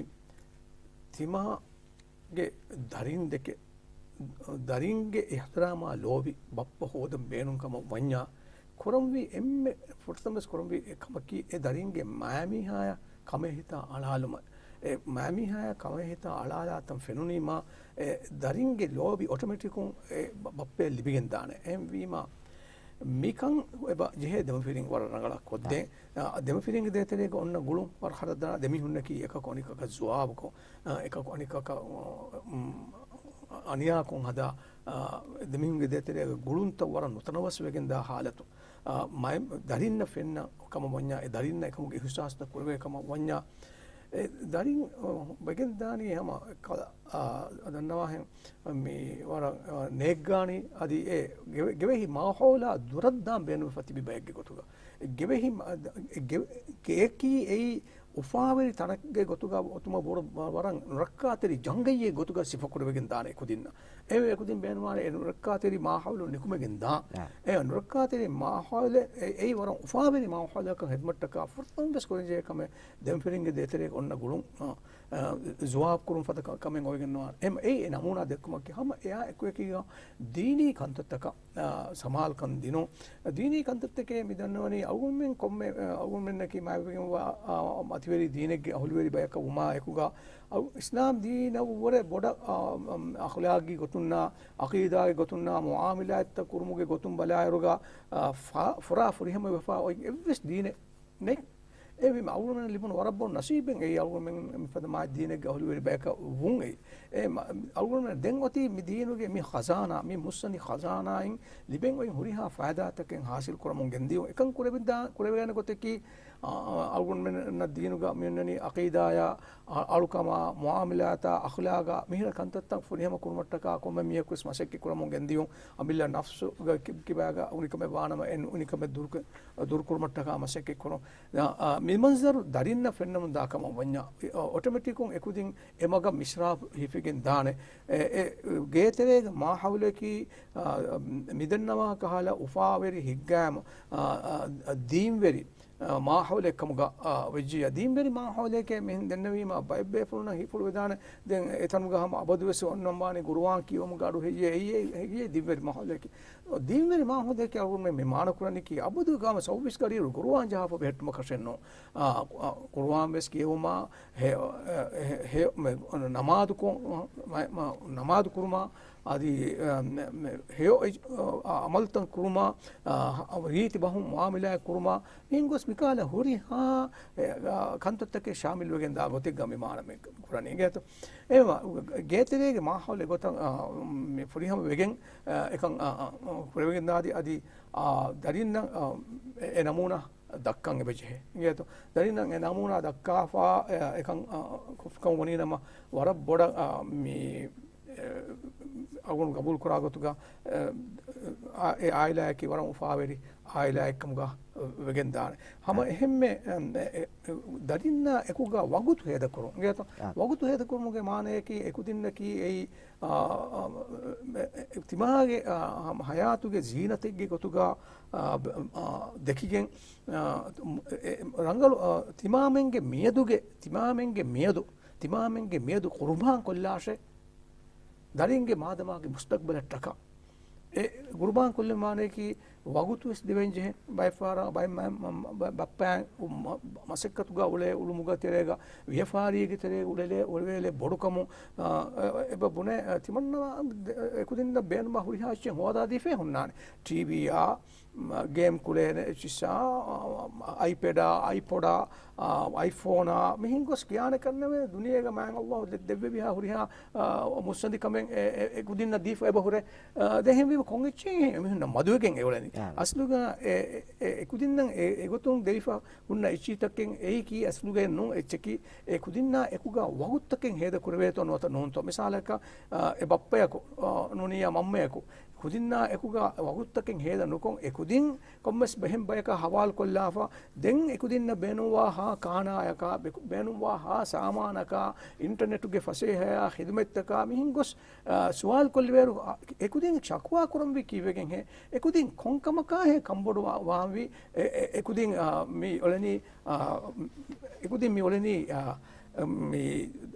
ތިމާ ގެ ދަރިން ދެކެ، ދަރިންގެ އިޙްތިރާމާ ލޯބި ބައްޕަ ހޯދަން ބޭނުން ކަމަށް ވަންޏާ، ކުރަންވީ އެންމެ ފުރަތަމަވެސް ކުރަންވީ އެ ކަމަކީ އެ ދަރިންގެ މައިމީހާޔާ ކަމޭ ހިތާ އަޅާލުމަށް. އެ މައިމީހާޔާ ކަމޭ ހިތާ އަޅާލާތަން ފެނުނީމާ، އެ ދަރިންގެ ލޯބި އޮޓޮމެޓިކުން އެ ބަ-، ބައްޕަޔަށް ލިބިގެން ދާނެ. އެހެންވީމާ، މިކަން އެބަ ޖެހޭ ދެމަފިރިން ވަރަށް ރަނގަޅަށް ކޮށްދޭ. އާ، ދެމަފިރިންގެ ދޭތެރޭގަ އޮންނަ ގުޅުން ވަރަށް ހަރަދަނާ، ދެމީހުންނަކީ އެކަކު އަނިކަކަށް ޒުވާބުކޮށް، އާ، އެކަކު އަނިކަކަށް، އު، އަނިޔާކޮށް ހަދާ، އާ، ދެމީހުންގެ ދޭތެރޭގަ ގުޅުންތައް ވަރަށް ނުތަނަވަސް ވެގެންދާ ހާލަތު. އާ، މައި-، ދަރިންނަށް ފެންނަ ކަމަށް ވަންޏާ، އެ ދަރިންނަށް އެކަމުގެ އިހުސާސްތައް ކުރެވޭ ކަމަށް ވަންޏާ، އެ ދަރިން، އާ، ވެގެންދާނީ ހަމަ ކަލަ-، އާ، ދަންނަވާހެން މި ވަރަށް، އާ، ނޭއްގާނީ އަދި އެ ގެވެ-، ގެވެހި މާހައުލާ ދުރަށްދާން ބޭނުންވެފަ ތިބި ބައެއްގެ ގޮތުގަ. އެ ގެވެހި މަ-، އަދ-، އެ ގެ-، ގެއަކީ އެއީ އުފާވެރި ތަނެއްގެ ގޮތުގަ އޮތުމަށް ބޮޑު ވަ-، ވަރަށް ނުރައްކާތެރި ޖަންގައްޔެއް ގޮތުގަ ސިފަކުރެވިގެން ދާނެ އެކުދިންނަށް. އެ އެކުދިން ބޭނުންވާނެ އެ ނުރައްކާތެރި މާހައުލު ނިކުމެގެން ދާން. އާ. އެ ނުރައްކާތެރި މާހައުލެއް އެ-، އެއީ ވަރަށް އުފާވެރި މާހައުލަކަށް ހިދުމަތްޓަކާ ފުރަތަމަ ވެސް ކުރަންޖެހޭ ކަމެއް ދެމަފިރިންގެ ދޭތެރޭގަ އޮންނަ ގުޅުން، އާ، އާ، ޒުވާބު ކުރުން ފަދަ ކަ-، ކަމެއް އޮވެގެން ނުވާނެ. އެ-، އެއީ އެ ނަމޫނާ ދެއްކުމަކީ ހަމަ އެއާ އެކުއެކީގަ ދީނީ ކަންތައްތަކަށް، އާ، ސަމާލުކަން ދިނުން. ދީނީ ކަންތައްތަކޭ މި ދަންނަވަނީ އަޅުގަނޑުމެން ކޮންމެ، އާ، އަޅުގަނޑުމެންނަކީ މާތްވެގެންވާ، އާ، މަތިވެރި ދީނެއްގެ އަހުލުވެރި ބަޔަކަށް ވުމާ އެކުގަ، އަޅު-، އިސްލާމް ދީނަށްވުރެ ބޮޑަށް، އާ، އަޚްލާގީ ގޮތުންނާ، އަޤީދާގެ ގޮތުންނާ، މުޢާމަލާތްތައް ކުރުމުގެ ގޮތުން ބަލާއިރުގަ، އާ، ފާ-، ފުރާ ފުރިހަމަވެފާ އޮތް އެއްވެސް ދީނެއް ނެތް. އެހެންވީމަ އަޅުގަނޑުމެން ލިބުނު ވަރަށް ބޮޑު ނަސީބެއް އެއީ އަޅުގަނޑުމެން މިފަދަ މާތް ދީނެއްގެ އަހުލުވެރި ބަޔަކަށް ވުން އެއީ. އެ މަ-، އަޅުގަނޑުމެން ދެން އޮތީ މި ދީނުގެ މި ޚަޒާނާ، މި މުއްސަނދި ޚަޒާނާއިން ލިބެން އޮތް ހުރިހާ ފައިދާތަކެއް ހާސިލް ކުރަމުން ގެންދިޔުން. އެކަން ކުރެވިދާ-، ކުރެވޭނެ ގޮތަކީ، އާ، އަޅުގަނޑުމެންނަށް ދީނުގަ މިއޮންނަނީ އަޤީދާޔާ، އަ-، އަޅުކަމާ، މުޢާމަލާތާ، އަޚްލާގާ، މިހިރަ ކަންތައްތައް ފުރިހަމަ ކުރުމަށްޓަކާ ކޮންމެ މީހަކުވެސް މަސައްކަތް ކުރަމުން ގެންދިޔުން. އަމިއްލަ ނަފްސުގަ ކި-، ކިބާގަ އުނިކަމެއް ވާނަމަ އެ އުނިކަމެއް ދުރުކަ-، ދުރުކުރުމަށްޓަކާ މަސައްކަތް ކުރުން. އާ، އާ، މި މަންޒަރު ދަރިންނަށް ފެންނަމުން ދާ ކަމަށް ވަންޏާ، އޮ-، އޮޓޮމެޓިކުން އެކުދިން އެ މަގަށް މިސްރާބު ހިފިގެން ދާނެ. އެ، އެ، ގޭތެރޭގެ މާހައުލަކީ، އާ، މިދަންނަވާ ކަހަލަ އުފާވެރި ހިތްގައިމު، އާ، އާ، ދީންވެރި، އާ، މާހައުލެއް ކަމުގަ، އާ، ވެއްޖިއްޔާ. ދީންވެރި މާހައުލެކޭ މިހެން ދެންނެވީމަ ބައެއް ބޭފުޅުންނަށް ހީފުޅުވެދާނެ. ދެން އެތަނުގަ ހަމަ އަބަދުވެސް އޮންނަންވާނީ ގުރުއާން ކިޔެވުމުގެ އަޑު ހެއްޔޭ، އެއީ، އެއީ ދީންވެރި މާހައުލެކޭ. ދީންވެރި މާހައުލެކޭ އަޅުގަނޑުމެން މި މާނަކުރަނީކީ އަބަދުގަ ހަމަ ސައުވީސް ގަޑިއިރު ގުރުއާން ޖަހާފަ ބެހެއްޓުމަކަށެއްނޫން. އާ، އާ، ގުރުއާން ވެސް ކިޔެވުމާ، ހެ-، ހެ-، ހެ-، މެ-، ނަމާދު ކޮ-، މަ-، މަ-، ނަމާދު ކުރުމާ، އަދި، އަ، މެ-، މެ-، ހެޔޮ އެ-، އަ، އަމަލުތައް ކުރުމާ، އަ، ރީތި ބަހުން މުޢާމަލާތް ކުރުމާ، މިހެން ގޮސް މިކަހަލަ ހުރިހާ، އެ، އަ، ކަންތައްތަކެއް ޝާމިލްވެގެން ދާ ގޮތެއްގަ މި މާނަ މި ކުރަނީ. އިނގޭތޯ؟ އެ މަ-، ގޭތެރޭގެ މާހައުލެއް ގޮތަށް، އަ، މި ފުރިހަމަ ވެގެން، އަ، އެކަން، އަ، އަ، ކުރެވިގެން ދާދީ އަދި، އަ، ދަރިންނަށް، އަ، އެ، އެ ނަމޫނާ ދައްކަން އެބަޖެހޭ. އިނގޭތޯ؟ ދަރިންނަށް އެ ނަމޫނާ ދައްކާފާ، އެ، އެކަން، އަ، ކޮށްފިކަމަށް ވަނީ ނަމަ، ވަރަށް ބޮޑަށް، އަ، މި، އެ، އަޅުގަނޑު ގަބޫލު ކުރާ ގޮތުގަ، އެ، އާ، އެ އާއިލާއަކީ ވަރަށް އުފާވެރި އާއިލާއެއްކަމުގަ ވެގެން ދާނެ. ހަމަ އެހެންމެ، އެ، އެ، ދަރިންނާ އެކުގަ ވަގުތު ހޭދަކުރުން. އިނގޭތޯ؟ ވަގުތު ހޭދަކުރުމުގެ މާނަޔަކީ އެކުދިންނަކީ އެއީ، އާ، އާ، އެ، އެ، ތިމާގެ، އާ، ހަމަ ހަޔާތުގެ ޒީނަތެއްގެ ގޮތުގަ، އާ، ބ-، އާ، ދެކިގެން، އާ، އެ، ރަނގަޅު، އާ، ތިމާމެންގެ މިއަދުގެ، ތިމާމެންގެ މިއަދު، ތިމާމެންގެ މިއަދު ޤުރުބާން ކޮށްލާށޭ. ދަރިންގެ މާދަމާގެ މުސްތަޤްބަލަށްޓަކާ. އެ ޤުރުބާން ކޮށްލުމާނައަކީ ވަގުތުވެސް ދެވެން ޖެހޭ. ބައެއްފަހަރަށް ބައެއް މަ-، މަ-، މަ-، ބައްޕައިން މަ-، މަސައްކަތުގަ އުޅޭ އުޅުމުގެ ތެރޭގަ، ވިޔަފާރީގެ ތެރޭގަ އުޅެލޭ، އުޅެވޭލޭ ބޮޑުކަމުން، އާ، އެ-، އެބަ ބުނޭ، އަ، ތިމަންނަމާ އެކުދިންނަށް ބޭނުމާ ހުރިހާ އެއްޗެއް ހޯދާދީފައި ހުންނާނެ. ޓީވީއާ، މަ-، ގޭމް ކުޅޭނެ އެއްޗިއްސާ، އައިޕެޑާ، އައިޕޮޑާ، އާ، އައިފޯނާ، މިހެން ގޮސް ކިޔާނެ ކަންނެވެ ދުނިޔޭގަ މާތް ﷲ ދެ-، ދެއްވެވިހާ ހުރިހާ، އާ، މުއްސަނދިކަމެއް އެ-، އެ-، އެކުދިންނަށް ދީފަ އެބަ ހުރޭ. އާ، ދެން އެހެންވީމަ ކޮން އެއްޗެއް އެމީހުންނަށް މަދުވެގެން އެ އުޅެނީ؟ އާ. އަސްލުގަ އެ-، އެ-، އެ-، އެކުދިންނަށް އެ-، އެގޮތުން ދެވިފަ ހުންނަ އެއްޗިތަކެއް އެއީކީ އަސްލުގައެއް ނޫން އެއްޗަކީ. އެ ކުދިންނާ އެކުގަ ވަގުތުތަކެއް ހޭދަ ކުރެވޭތޯ ނުވަތަ ނޫންތޯ؟ މިސާލަކަށް، އާ، އެ ބައްޕަޔަކު، އާ، ނޫނިއްޔާ މަންމަޔަކު ކުދިންނާ އެކުގަ ވަގުތުތަކެއް ހޭދަ ނުކޮށް، އެ ކުދިން ކޮންމެސް ބެހެން ބަޔަކާ ހަވާލުކޮށްލާފަ، ދެން އެ ކުދިންނަށް ބޭނުންވާހާ ކާނާޔަކާ، ބެ-، ބޭނުންވާހާ ސާމާނަކާ، އިންޓަރނެޓުގެ ފަސޭހަޔާ ޚިދުމަތްތަކާ މިހެން ގޮސް، އާ، ސުވާލު ކޮށްލިވޭރު، އާ، އެ ކުދިން ޝަކުވާ ކުރަންވީ ކީއްވެގެންހޭ؟ އެ ކުދިން ކޮން ކަމަކާހޭ ކަންބޮޑު ވާ-، ވާންވީ؟ އެ-، އެ-، އެ ކުދިން، އާ، މި އުޅެނީ، އާ، އެ ކުދިން މި އުޅެނީ، އާ، މި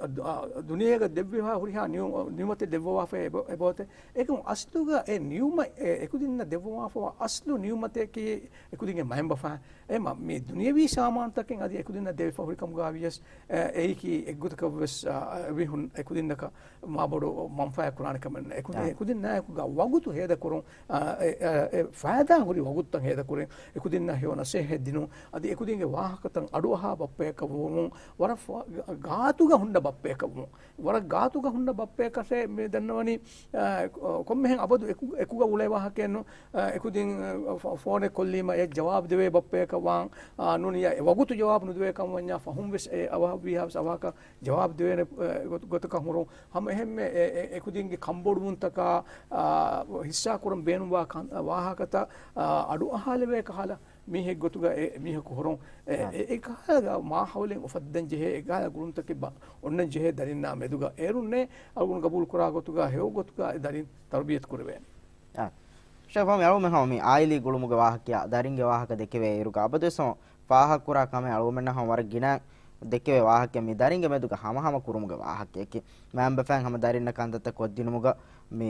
އަ، ދު-، އަ، ދުނިޔޭގަ ދެއްވިފަ ހުރިހާ ނިއު-، ނިޢުމަތެއް ދެއްވަވާފައި އެބަ-، އެބައޮތޭ. އެކަމު އަސްލުގަ އެ ނިޢުމަތް އެ އެކުދިންނަށް ދެއްވަވާފަވާ އަސްލު ނިޢުމަތަކީ އެކުދިންގެ މައިންބަފައިން. އެ މަ-، މި ދުނިޔަވީ ސާމާނުތަކެއް އަދި އެކުދިންނަށް ދެވިފަ ހުރިކަމުގަ ވިޔަސް، އެ، އެއީކީ އެއްގޮތަކަށްވެސް، އަ، އެ މީހުން އެކުދިންނަކަށް މާބޮޑު މަންފާއެއް ކުރާނެ ކަމެއް ނެތް. އެކުދިން، އާ. އެކުދިންނާއެކުގަ ވަގުތު ހޭދަކުރުން، އަ، އެ، އެ، އެ، ފައިދާ ހުރި ވަގުތުތައް ހޭދަކުރެން، އެކުދިންނަށް ހެޔޮ ނަސޭހަތް ދިނުން، އަދި އެކުދިންގެ ވާހަކަތައް އަޑުއަހާ ބައްޕަޔަކަށް ވުމުން، ވަރަށް ފަ-، ގާ-، ގާތުގަ ހުންނަ ބައްޕަޔަކަށް ވުމުން. ވަރަށް ގާތުގަ ހުންނަ ބައްޕަޔަކަށޭ މި ދަންނަވަނީ، އަ، ކޮ-، ކޮންމެހެން އަބަދު އެކު-، އެކުގަ އުޅޭ ވާހަކައެއްނު، އަ، އެކުދިން، އަ، ފޯ-، ފޯނެއް ކޮށްލީމަ އެ ޖަވާބު ދެވޭ ބައްޕަޔަކަށް ވާން، އަ، ނޫނިއްޔާ އެ ވަގުތު ޖަވާބު ނުދެވޭ ކަމަށް ވަންޏާ ފަހުން ވެސް އެ އަވަހަށް ވީހާވެސް އަވަހަކަށް ޖަވާބު ދެވޭނެ، އެ، ގޮ-، ގޮތަކަށް ހުރުން. ހަމަ އެހެންމެ އެ، އެ، އެކުދިންގެ ކަންބޮޑުވުންތަކާ، އާ، ހިއްސާ ކުރަން ބޭނުންވާ ކަން-، ވާހަކަތައް، އާ، އަޑު އަހާލެވޭ ކަހަލަ މީހެއް ގޮތުގަ އެ މީހަކު ހުރުން. އެ، އާ. އެ، އެ ކަހަލަ މާހައުލެއް އުފައްދަން ޖެހޭ، އެ ކަހަލަ ގުޅުންތަކެއް ބަ-، އޮންނަން ޖެހޭ ދަރިންނާ މެދުގަ. އޭރުންނޭ އަޅުގަނޑު ގަބޫލު ކުރާ ގޮތުގަ ހެޔޮ ގޮތުގަ އެ ދަރިން ތަރުބިޔަތު ކުރެވޭނެ. އާ. ޝެއިޚް ފަހުމީ އަޅުގަނޑުމެން ހަމަ މި އާއިލީ ގުޅުމުގެ ވާހަކަ، ދަރިންގެ ވާހަކަ ދެކެވޭ އިރުގަ އަބަދުވެސް ހަމަ ފާހަގަކުރާ ކަމެއް އަޅުގަނޑުމެންނަށް ހަމަ ވަރަށް ގިނަ ދެކެވޭ ވާހަކައެއް މި ދަރިންގެ މެދުގަ ހަމަހަމަ ކުރުމުގެ ވާހަކައެކޭ. މައިންބަފައިން ހަމަ ދަރިންނަށް ކަންތައްތައް ކޮށްދިނުމުގަ މި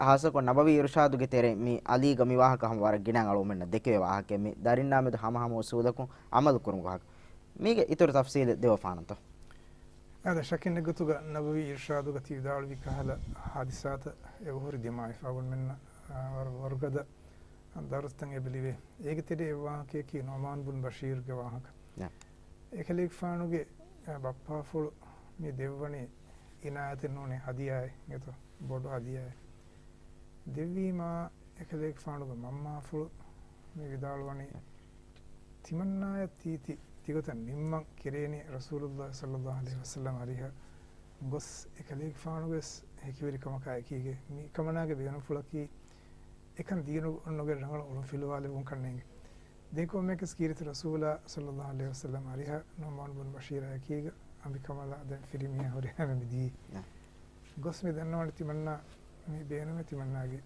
ހާއްސަކޮށް ނަބަވީ އިރުޝާދުގެ ތެރެއިން މި އަލީގަ މި ވާހަކަ ހަމަ ވަރަށް ގިނަ އަޅުގަނޑުމެންނަށް ދެކެވޭ ވާހަކައެއް މި ދަރިންނާ މެދު ހަމަހަމަ އުސޫލަކުން އަމަލު ކުރުމުގެ ވާހަކަ. މީގެ އިތުރު ތަފްސީލެއް ދެއްވަފާނަންތޯ؟ އާދެ، ޝައްކެއް ނެތް ގޮތުގަ ނަބަވީ އިރުޝާދުގަ ތި ވިދާޅުވި ކަހަލަ ހާދިސާތައް އެބަހުރި ދިމާވެފަ އަޅުގަނޑުމެންނަށް، އާ، ވަރަށް ވަރުގަދަ ދަރުސްތައް އެބަ ލިބޭ. އޭގެ ތެރޭ އެއް ވާހަކަޔަކީ ނުޢުމާން ބުން ބަޝީރުގެ ވާހަކަ. ނަ. އެކަލޭގެފާނުގެ، އާ، ބައްޕާފުޅު މި ދެއްވަނީ އިނާޔަތެއް ނޫނޭ، ހަދިޔާއެއް އިނގޭތޯ، ބޮޑު ހަދިޔާއެއް. ދެއްވީމާ އެކަލޭގެފާނުގެ މަންމާފުޅު މި ވިދާޅުވަނީ، ތިމަންނާޔަށް ތީތި ތިގޮތަށް ނިންމަން ކެރޭނީ ރަސޫލުﷲ ޞައްލައްލާހު ޢަލައިހި ވަސައްލަމް އަރިހަށް ގޮސް އެކަލޭގެފާނުގެ ވެސް ހެކިވެރިކަމަކާ އެކީގެ މި ކަމަނާގެ ބޭނުންފުޅަކީ އެކަން ދީނު ނުގެން ރަނގަޅަށް އުޅުން ފިލުވާލެވުން ކަންނޭނގެ. ދެން ކޮންމެއަކަސް ކީރިތި ރަސޫލާ ޞައްލައްލާހު ޢަލައިހި ވަސައްލަމް އަރިހަށް ނުޢުމާން ބުން ބަޝީރާ އެކީގަ އަނބިކަމަލާ ދެން ފިރިމީހާ ހުރިހާ މި ދީ. ނަ. ގޮސް މި ދަންނަވަނީ ތިމަންނާ މި ބޭނުމެއް ތިމަންނާގެ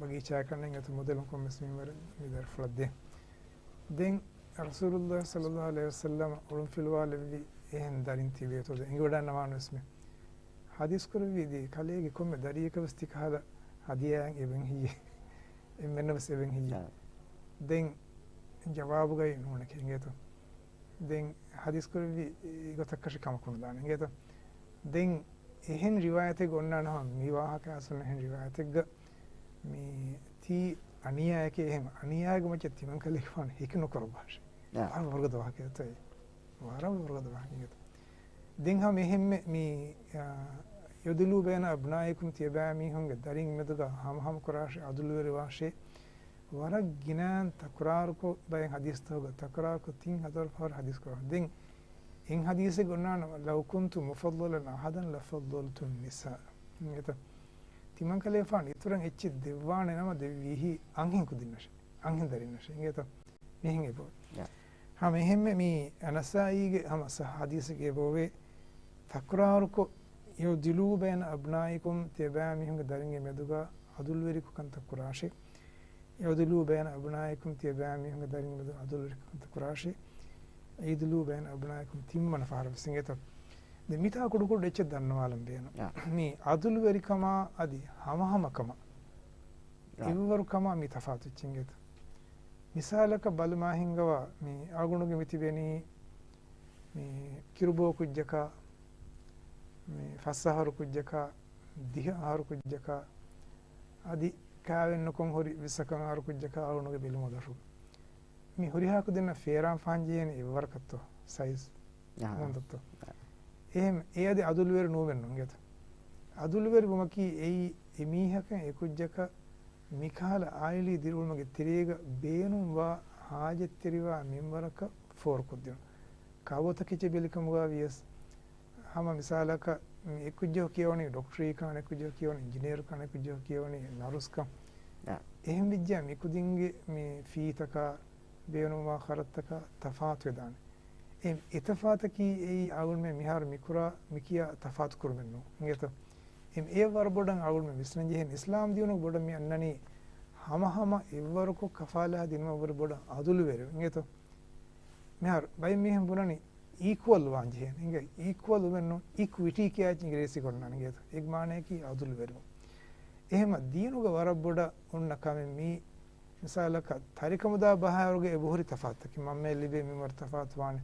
ބަގީޗާއަކަށް ނެތް އަތު މުދަލުން ކޮންމެސް މިންވަރެއް މި ދަރިފުޅަށް ދޭން. ދެން ރަސޫލުﷲ ޞައްލައްލާހު ޢަލައިހި ވަސައްލަމަ އުޅުން ފިލުވާލެއްވި އެހެން ދަރިން ތިބޭތޯ ދެން އެނގިވަޑަންނަވާނެ ވެސް މި. ޙަދީޘް ކުރެއްވީ ދީ ކަލޭގެ ކޮންމެ ދަރިއަކަށް ވެސް ތި ކަހަލަ ހަދިޔާއެއް އެބައިން ހެއްޔޭ؟ އެންމެންނަށް ވެސް އެބައިން ހެއްޔޭ؟ އާ. ދެން ޖަވާބުގައި ނޫނެކޭ އިނގޭތޯ. ދެން ޙަދީޘް ކުރެއްވި ގޮތަށްކަށި ކަމަކު ނުދާނެ އިނގޭތޯ. ދެން އެހެން ރިވާޔަތެއް އޮންނާނެ ހަމަ މި ވާހަކަ އަސްލު އެހެން ރިވާޔަތެއްގަ މި ތީ އަނިޔާއެކޭ އެހެން އަނިޔާގެ މައްޗަށް ތިމަން ކަލޭގެފާނު ހެކި ނުކުރައްވާށޭ. އާ. ވަރަށް ވަރުގަދަ ވާހަކައެއްތޯ އެއީ. ވަރަށް ވަރުގަދަ ވާހަކައެއް. ދެން ހަމަ އެހެންމެ މި، އާ، ޔަޢުދިލޫ ބައިނަ އަބްނާއިކުމް ތިޔަބައިމީހުންގެ ދަރިން މެދުގަ ހަމަހަމަ ކުރާށޭ، އަދުލުވެރިވާށޭ. ވަރަށް ގިނައިން ތަކުރާރުކޮށް ބައެއް ޙަދީޘްތަކުގަ ތަކުރާރުކޮށް ތިން ހަތަރު ފަހަރު ޙަދީޘް ކުރާ. ދެން އެއް ޙަދީޘެއް އޮންނާނެ، "لو كنت مفضلا أحدا لفضلت النساء." ތިމަން ކަލޭފާނު އިތުރަށް އެއްޗެއް ދެއްވާނެ ނަމަ ދެއްވީހީ އަންހެން ކުދިންނަށޭ. އަންހެން ދަރިންނަށޭ. އިނގޭތަ؟ މިހެން އެބައޮތް. ޔާ. ހަމަ އެހެންމެ މި ނަސާއީގެ ހަމަ ޞައްޙަ ޙަދީޘެއް އެބައޮވޭ. ތަކުރާރުކޮށް، "اعدلوا بين أبنائكم" ތިޔަބައިމީހުންގެ ދަރިންގެ މެދުގަ އަދުލުވެރިކޮށް ކަންތައް ކުރާށޭ. "اعدلوا بين أبنائكم" ތިޔަބައިމީހުންގެ ދަރިންގެ މެދު އަދުލުވެރިކޮށް ކަންތައް ކުރާށޭ. "اعدلوا بين أبنائكم" ތިންވަނަ ފަހަރަށް ވެސް އިނގޭތަ؟ ދެން މިތާ ކުޑަކުޑަ އެއްޗެއް ދަންނަވާލަން ބޭނުން. ޔާ. މި އަދުލުވެރިކަމާ އަދި ހަމަހަމަކަމަށް އާ. އިއްވަރުކަމާ މި ތަފާތު އެއްޗެއް އިނގޭތަ؟ މިސާލަކަށް ބަލަމާ ހިނގަވާ، މި އަޅުގަނޑުގެ މި ތިބެނީ މި ކިރުބޯ ކުއްޖަކާ، މި ފަސް އަހަރު ކުއްޖަކާ، ދިހަ އަހަރު ކުއްޖަކާ، އަދި ކާވެން ނުކޮން ހުރި ވިއްސަކަށް އަހަރު ކުއްޖަކާ އަޅުގަނޑުގެ ބެލުމަށް ދަށުގަ. މި ހުރިހާ ކުދިންނަށް ފޭރާން ފަހަން ޖެހޭނެ އެއްވަރަކަށްތޯ ސައިޒް؟ އަހާ. ހަމަންތައްތޯ؟ އެހެން އެ އަދި އަދުލުވެރި ނޫމެއް ނޫން އިނގޭތަ؟ އަދުލުވެރި ވުމަކީ އެއީ އެމީހަކަށް އެކުއްޖަކަށް މިކަހަލަ އާއިލީ ދިރިއުޅުމުގެ ތެރޭގަ ބޭނުންވާ ހާޖަތްތެރިވާ މިންވަރަކަށް ފޯރުކޮށްދިނުން. ކާބޯތަކެއްޗެއް ބެލިކަމުގަ ވިޔަސް، ހަމަ މިސާލަކަށް މި އެކުއްޖަކު ކިޔަވަނީ ޑޮކްޓަރީކަން، އަނެކުއްޖަކު ކިޔަވަނީ އިންޖިނިއަރުކަން، އަނެކުއްޖަކު ކިޔަވަނީ ނަރުސްކަން. އާ. އެހެން ވެއްޖާ މި ކުދިންގެ މި ފީތަކާ، ބޭނުންވާ ޚަރަދުތަކާ ތަފާތުވެދާނެ. އެ އެތަފާތަކީ އެއީ އަޅުގަނޑުމެން މިހާރު މިކުރާ މިކިޔާ ތަފާތު ކުރުމެއް ނޫން. އިނގޭތަ؟ އެ އެ ވަރަށް ބޮޑަށް އަޅުގަނޑުމެން ވިސްނަން ޖެހޭނެ. އިސްލާމް ދީނުގަ ބޮޑަށް މި އަންނަނީ ހަމަހަމަ އެއްވަރުކޮށް ކަފާލާ ދިނުމަށް ވަރަށް ބޮޑަށް އަދުލުވެރި. އިނގޭތަ؟ މިހާރު ބައެއް މީހުން ބުނަނީ އީކުއަލް ވާން ޖެހޭނެ. އިނގޭ އީކުއަލް ވުމެއް ނޫން، އީކުއިޓީ ކިޔާ އެއްޗިން އިނގިރޭސި ކޮންނާނެ އިނގޭތޯ. އޭގެ މާނަޔަކީ އަދުލުވެރިވުން. އެހެމަ ދީނުގަ ވަރަށް ބޮޑަށް އޮންނަ ކަމެއް މީ. މިސާލަކަށް ތަރިކަމުދާ ބަހާއިރުގަ އެބަހުރި ތަފާތުތަކެއް، މަންމަޔަށް ލިބޭ މިންވަރު ތަފާތުވާނެ،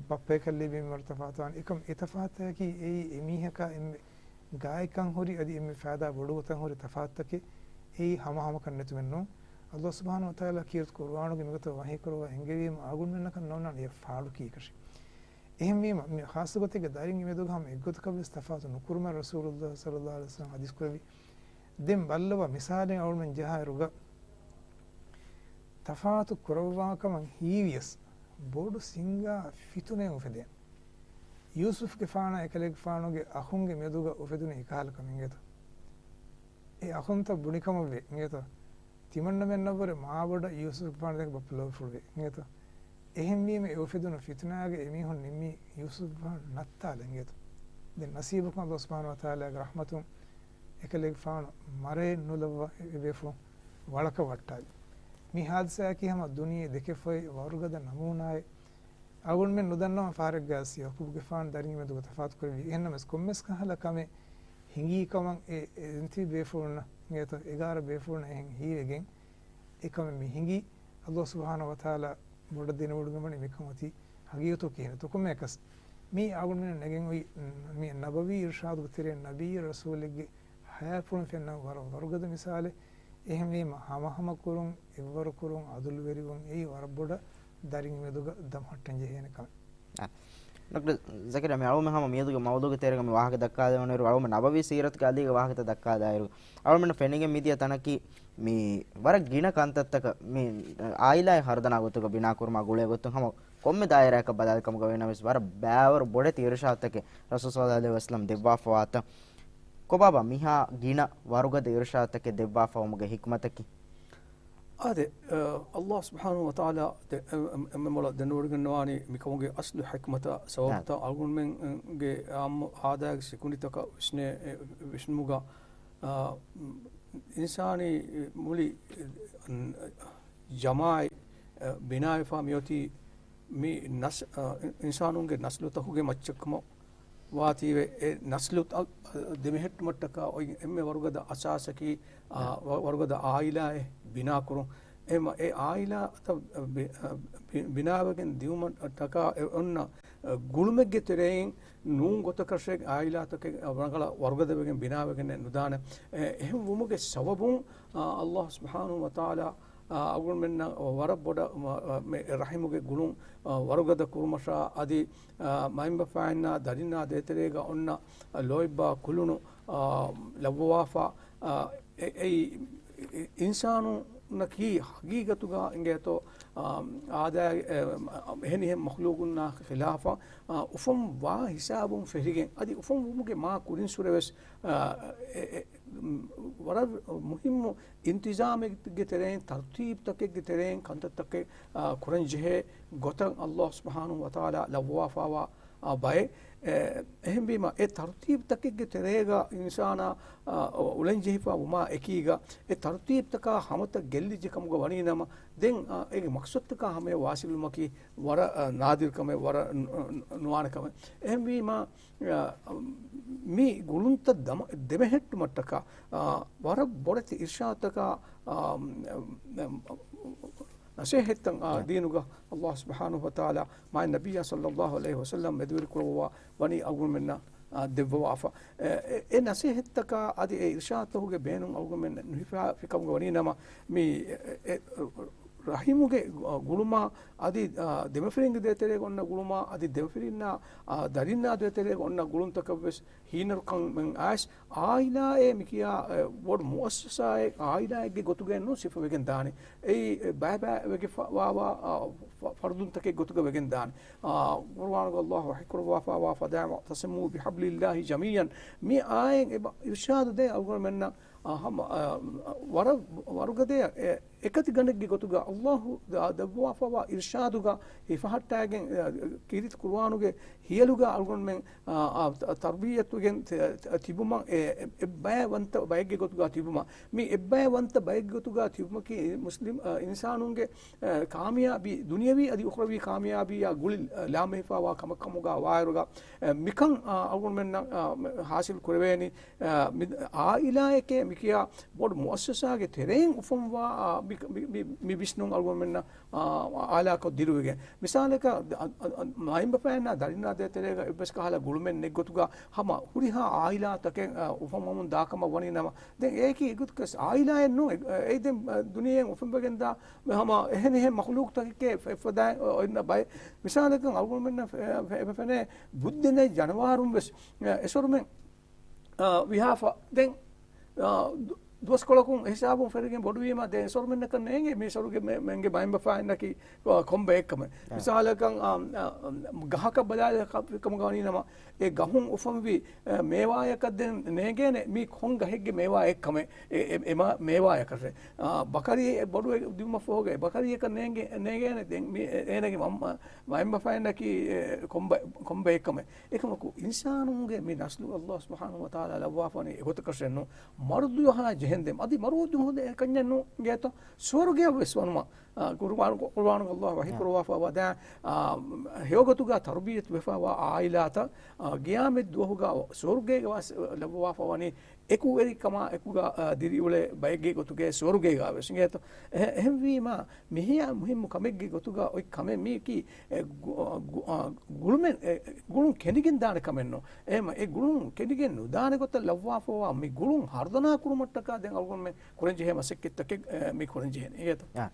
ބައްޕަޔަކަށް ލިބޭ މިންވަރު ތަފާތުވާނެ. އެކަމް އެ ތަފާތަކީ އެއީ އެމީހަކާ އެންމެ ގާތްކަން ހުރި އަދި އެންމެ ފައިދާ ބޮޑުގޮތަށް ހުރި ތަފާތުތަކެއް. އެއީ ހަމަހަމަކަށް ނެތުމެއް ނޫން. އައްލާހު ސުބްޙާނަހު ވަތަޢާލާ ކީރިތި ޤުރުއާނުގެ މިގޮތަށް ވަޙީކުރައްވާ އެންގެވީމަ އަޅުގަނޑުމެންނަކަށް ނޯންނާނެ އެ ފާޑު ކީކަށި. އެހެންވީމަ، މި ޚާއްޞަ ގޮތެއްގެ ދަރިން އެމެދުގަ ހަމަ އެއްގޮތަކަށްވެސް ތަފާތު ނުކުރުމަށް ރަސޫލުއްލާހި ޞައްލައްލާހު ޢަލައިހި ވަސައްލަމަ ޙަދީޘް ކުރެއްވި. ދެން ބައްލަވާ، މިސާލެއް އަޅުމެން ޖަހާއިރުގަ، ތަފާތު ކުރައްވާ ކަމަށް ހީވިޔަސް، ބޮޑު ސިނގާ ފިތުނައެއް އުފެދޭނެ. ޔޫސުފްގެފާނާ އެކަލޭގެފާނުގެ އަޚުންގެ މެދުގަ އުފެދުނީ އެކަހަލަ ކަމެއް އިނގޭތޯ. އެ އަޚުންތައް ބުނިކަމަށްވޭ އިނގޭތޯ. ތިމަންނަމެންނަށްވުރެ މާބޮޑަށް ޔޫސުފްގެފާނު ދެކެ ބައްޕަ ލޯބިފުޅުވޭ އިނގޭތޯ. އެހެންވީމަ އެ އުފެދުނު ފިތުނާގަ އެމީހުން ނިންމީ ޔޫސުފްގެފާނު ނައްތާލަން އިނގޭތޯ. ދެން ނަސީބަކުން އައްލާހު ސުބްޙާނަހު ވަތަޢާލާގެ ރަޙްމަތުން އެކަލޭގެފާނު މަރައެއް ނުލައްވާ އެ ބޭފުޅުން ވަޅަކަށް ވައްޓާލި. މި ހާދިސާއަކީ ހަމަ ދުނިޔެ ދެކެފައި ވަރުގަދަ ނަމޫނާއެއް. އަޅުގަނޑުމެން ނުދަންނަވާ ފަހަރެއްގަ ޔޫސުފްގެފާނު ދަރިންގެ މެދުގަ ތަފާތު ކުރެއްވީ. އެހެންނަމަވެސް ކޮންމެސް ކަހަލަ ކަމެއް ހިނގީ ކަމަށް އެ، އެ ދެންތިބި ބޭފުޅުންނަށް އިނގޭތޯ، އެގާރަ ބޭފުޅުންނަށް އެހެން ހީވެގެން އެކަމެއް މި ހިނގީ. އައްލާހު ސުބްޙާނަހު ވަތަޢާލާ ބޮޑަށް ދެނެވޮޑިގެންވަނީ މިކަން އޮތީ ހަގީގަތު ކިހިނެއްތޯ ކޮންމެއަކަސް. މީ އަޅުގަނޑުމެންނަށް ނެގެން އޮތް، މި ނަބަވީ އިރުޝާދުގެ ތެރެއިން ނަބިއްޔު ރަސޫލެއްގެ ހަޔާތްޕުޅުން ފެންނަ ވަރަށް ވަރުގަދަ މިސާލެއް. އެހެންވީމަ، ހަމަހަމަކުރުން، އެއްވަރުކުރުން، އަދުލުވެރިވުން އެއީ ވަރަށް ބޮޑަށް ދަރިންގެ މެދުގަ ދަމަހައްޓަން ޖެހޭނެ ކަމެއް. އާ. ޑޮކްޓަރ ޒަކަރިޔާ، މި އަޅުމެން ހަމަ މިއަދުގެ މައުޟޫގެ ތެރޭގަ މި ވާހަކަ ދައްކާލެވުނުއިރު، އަޅުމެން ނަބަވީ ސީރަތުގެ އަލީގެ ވާހަކަތައް ދައްކާލާއިރު، އަޅުމެންނަށް ފެނިގެން މިދިޔަ ތަނަކީ މި ވަރަށް ގިނަ ކަންތައްތަކަށް މި އާއިލާއެއް ހަރުދަނާ ގޮތުގަ ބިނާކުރުމާ ގުޅޭ ގޮތުން ހަމަ ކޮންމެ ދާއިރާއަކަށް ބަލާލި ކަމުގަ ވީނަމަވެސް، ވަރަށް ބައިވަރު ބޮޑެތި އިރުޝާދުތަކެއް ރަސޫލު ޞައްލައްލާހު ޢަލައިހި ވަސައްލަމަ ދެއްވާފަވާތަ؟ ކޮބާބާ މިހާ ގިނަ ވަރުގަދަ އިރުޝާދުތަކެއް ދެއްވާފަވުމުގެ ޙިކްމަތަކީ؟ އާދެ، އަ، އައްލާހު ސުބްޙާނަހު ވަތަޢާލާ ދެ-، އެ-، އެ-، އެ-، އެމެމޮޅަށް ދެނެވޮޑިގަންނަވާނީ މިކަމުގެ އަސްލު ޙިކްމަތާ ސަބަބުތައް އަޅުގަނޑުމެންގެ އާއްމު އާދައިގެ ސިކުނޑިތަކަށް ވިސްނޭ-، އެ-، ވިސްނުމުގަ، އާ، އިންސާނީ މުޅި، އެ، ޖަމާޢަތް، އެ، ބިނާވެފާ މިއޮތީ މި ނަސް-، އަ، އިންސާނުންގެ ނަސްލުތަކުގެ މައްޗަށްކަމަށް ވާތީވެ، އެ ނަސްލުތައް ދެމެހެއްޓުމަށްޓަކާ އޮތް އެންމެ ވަރުގަދަ އަސާސަކީ، އަ، ވަ-، ވަރުގަދަ އާއިލާއެއް ބިނާކުރުން. އެ މަ-، އެ އާއިލާތައް ބި-، އަ، ބި-، ބިނާވެގެން ދިއުމަށްޓަކާ އެ އޮންނަ، އަ، ގުޅުމެއްގެ ތެރެއިން ނޫން ގޮތަކަށެއް އާއިލާތަކެއް ރަނގަޅަށް ވަރުގަދަވެގެން ބިނާވެގެން ނުދާނެ. އެ، އެހެން ވުމުގެ ސަބަބުން، އާ، އައްލާހު ސުބްޙާނަހު ވަތަޢާލާ އާ، އަޅުގަނޑުމެންނަށް ވަރަށް ބޮޑަށް މަ-، މެ-، ރަޙިމުގެ ގުޅުން، އާ، ވަރުގަދަ ކުރުމަށާ އަދި، އާ، މައިންބަފައިންނާ ދަރިންނާ ދޭތެރޭގަ އޮންނަ ލޯތްބާ ކުލުނު، އާ، ލައްވަވާފަ، އާ، އެ-، އެއީ އިންސާނުންނަކީ ހަގީގަތުގަ އިނގޭތޯ، އާ، އާދައި-، އެ-، އެހެނިހެން މަޚްލޫޤުންނާ ޚިލާފަށް، އާ، އުފަން ވާ ހިސާބުން ފެށިގެން އަދި އުފަން ވުމުގެ މާ ކުރިންސުރެވެސް، އާ، އެ-، އެ-، ވަރަށް މުހިއްމު އިންތިޒާމެއްގެ ތެރެއިން، ތަރުތީބުތަކެއްގެ ތެރެއިން ކަންތައްތަކެއް، އާ، ކުރަންޖެހޭ ގޮތަށް އައްލާހު ސުބްޙާނަހު ވަތަޢާލާ ލައްވާފަވާ، އާ، ބައެއް. އެ، އެހެންވީމަ، އެ ތަރުތީބުތަކެއްގެ ތެރޭގަ އިންސާނާ، އާ، އުޅެންޖެހިފަ ވުމާ އެކީގަ، އެ ތަރުތީބުތަކާ ހަމަތައް ގެއްލިއްޖެ ކަމުގަ ވަނީ ނަމަ، ދެން، އާ، އޭގެ މަޤްޞަދުތަކާ ހަމަޔަށް ވާސިލުވުމަކީ ވަރަށް، އާ، ނާދިރު ކަމެއް، ވަރަށް ނު-، ނު-، ނުވާނެ ކަމެއް. އެހެންވީމަ، އާ، މި ގުޅުންތައް ދަމަ-، ދެމެހެއްޓުމަށްޓަކާ، އާ، ވަރަށް ބޮޑެތި އިރްޝާދުތަކާ، އާ، ނަސޭހަތްތައް، އާ، ދީނުގަ އައްލާހު ސުބްޙާނަހު ވަތަޢާލާ މާތް ނަބިއްޔާ ޞައްލައްލާހު ޢަލައިހި ވަސައްލަމް މެދުވެރި ކުރައްވާ ވަނީ އަޅުގަނޑުމެންނަށް، އާ، ދެއްވަވާފަ. އެ، އެ، އެ ނަސޭހަތްތަކާ އަދި އެ އިރްޝާދުތަކުގެ ބޭނުން އަޅުގަނޑުމެން ނުހިފާފިކަމުގަ ވަނީ ނަމަ، މި، އެ، އެ، ރަޙިމުގެ ގުޅުމާ އަދި، އާ، ދެމަފިރިންގެ ދޭތެރޭގަ އޮންނަ ގުޅުމާ އަދި ދެމަފިރިންނާ، އާ، ދަރިންނާ ދޭތެރޭގަ އޮންނަ ގުޅުންތަކަށްވެސް ހީނަރުކަމެއް އައިސް، އާއިލާއޭ މިކިޔާ، އެ، ބޮޑު މުއައްސަސާއެއް އާއިލާއެއްގެ ގޮތުގައެއް ނޫން ސިފަވެގެން ދާނެ. އެއީ، އެ، ބައިބައިވެގެފަ-، ވާވާ، އާ، ފަ-، ފަރުދުންތަކެއް ގޮތުގަ ވެގެން ދާނެ. އާ، ޤުރުއާނުގަ އައްލާހު ވަޙީކުރައްވާފަވާ، "فَاعْتَصِمُوا بِحَبْلِ اللَّهِ جَمِيعًا" މި އާޔަތް އެބަ އިރްޝާދު ދޭ އަޅުގަނޑުމެންނަށް، އާ، ހަމަ، އާ، ވަރަށް ވަރުގަދަ، އެ، އެކަތި ގަނޑެއްގެ ގޮތުގަ ﷲ ދަ-، ދެއްވާފަވާ އިރްޝާދުގަ ހިފަހައްޓާގެން، އަ، ކީރިތި ޤުރުއާނުގެ ހިޔަލުގަ އަޅުގަނޑުމެން، އަ، އަ، ތަ-، ތަރުބިއްޔަތުވެގެން ތެ-، ތެ-، ތިބުމަށް އެ-، އެ-، އެއްބައިވަންތަ ބައެއްގެ ގޮތުގަ ތިބުމަށް. މި އެއްބައިވަންތަ ބައެއްގެ ގޮތުގަ ތިބުމަކީ މުސްލިމް، އަ، އިންސާނުންގެ، އަ، ކާމިޔާބީ، ދުނިޔަވީ އަދި އުޚްރަވީ ކާމިޔާބީއާ ގުޅި، އަ، ލާމެހިފާވާ ކަމަކަށް ކަމުގަ ވާއިރުގަ، އަ، މިކަން، އަ، އަޅުގަނޑުމެންނަށް، އަ، ހާސިލް ކުރެވޭނީ. އާ، މި އާއިލާއެކޭ މިކިޔާ ބޮޑު މުއައްސަސާގެ ތެރެއިން އުފަންވާ، އާ، މި، މި، މި، މި ވިސްނުން އަޅުގަނޑުމެންނަށް، އާ، އާލާކޮށް ދިރުވެގެން. މިސާލަކަށް، އަ، އަ، އަ، މައިންބަފައިންނާ ދަރިންނާ ދޭތެރޭގަ އެއްވެސް ކަހަލަ ގުޅުމެއް ނެތް ގޮތުގަ ހަމަ ހުރިހާ އާއިލާތަކެއް، އާ، އުފަންވަމުން ދާ ކަމަށް ވަނީ ނަމަ. ދެން އެއީކީ އެގޮތަކަސް އާއިލާއެއް ނޫން. އެ، އެ، ދެން، އަ، ދުނިޔެއިން އުފަންވެގެންދާ ހަމަ އެހެނިހެން މަޚުލޫޤުތަކެކޭ ފެ-، ފެދާ އޮ-، އޮންނަ ބައެއް. މިސާލަކަށް އަޅުގަނޑުމެންނަށް ފެ-، ފެ-، ފެނޭ ބުއްދެންނެތް ޖަނަވާރުން ވެސް، އެ، އެސޮރުމެން އާ، ވިހާފަ. ދެން، އާ، ދު-، ދުވަސްކޮޅަކުން ހިސާބުން ފެށިގެން ބޮޑުވީމަ، ދެން އެސޮރުމެންނަކަށް ނޭނގޭ މި އެސޮރުގެ މެ-، މެންގެ މައިންބަފައިންނަކީ، އާ، ކޮންބައެއްކަމެއް. އާ. މިސާލަކަށް، އާ، އާ، ގަހަކަށް ބަލާލި ކަ-، ކަމުގަ ވަނީ ނަމަ، އެ ގަހުން އުފަންވި، އާ، މޭވާޔަކަށް ދެން ނޭނގޭނެ މީ ކޮން ގަހެއްގެ މޭވާއެއްކަމެއް، އެ، އެ، އެ މާ-، މޭވާޔަކަށެއް. އާ، ބަކަރި އެ ބޮޑު އެ ދިއުމަށްފަހުގަ އެ ބަކަރިއަކަށް ނޭނގޭ-، ނޭނގޭނެ ދެން މި އެ-، އޭނަގެ މަ-، މަ-، މައިންބަފައިންނަކީ، އެ، ކޮންބަ-، ކޮންބައެއްކަމެއް. އެކަމަކު، އިންސާނުންގެ މި ނަސްލު ﷲ ސުބްޙާނަހޫ ވަތަޢާލާ ލައްވާފަވަނީ އެގޮތަކަށެއްނު، މަރުދު ޖަހާ ޖެހެންދެން، އަދި މަރުދު ޖަހުން އެކަންޏެއްނު ގޭތޯ، ސުވަރުގެއަށް ވެސް ވަނުމަށް، އާ، ޤުރުއާނު-، ޤުރުއާނުގަ ﷲ ވަޙީ ކުރައްވާފަ ވަދާ، އާ، ހެޔޮގޮތުގަ ތަރުބިޔަތު ވެފަވާ އާއިލާތައް، އާ، ގިޔާމަތް ދުވަހުގަ ސުވަރުގޭގަ ވެސް ލައްވާފަވަނީ އެކުވެރިކަމާ އެކުގަ، އާ، ދިރިއުޅޭ ބައެއްގެ ގޮތުގައި ސުވަރުގޭގަ ވެސް އިނގޭތޯ. އެހެ-، އެހެންވީމަ، މިހިޔާ މުހިއްމު ކަމެއްގެ ގޮތުގަ އޮތް ކަމެއް މީކީ، އެ، ގު-، އާ، ގު-، އާ، ގުޅުމެއް، އެ، ގުޅުން ކެނޑިގެން ދާނެ ކަމެއްނު. އެހެން އެ ގުޅުން ކެނޑިގެން ނުދާނެ ގޮތަށް ލައްވާފަވާ މި ގުޅުން ހަރުދަނާ ކުރުމަށްޓަކާ ދެން އަޅުގަނޑުމެން ކުރަންޖެހޭ މަސައްކަތްތަކެއް، އެ، މި ކުރަންޖެހޭނެ. އިނގޭތޯ؟ އާ.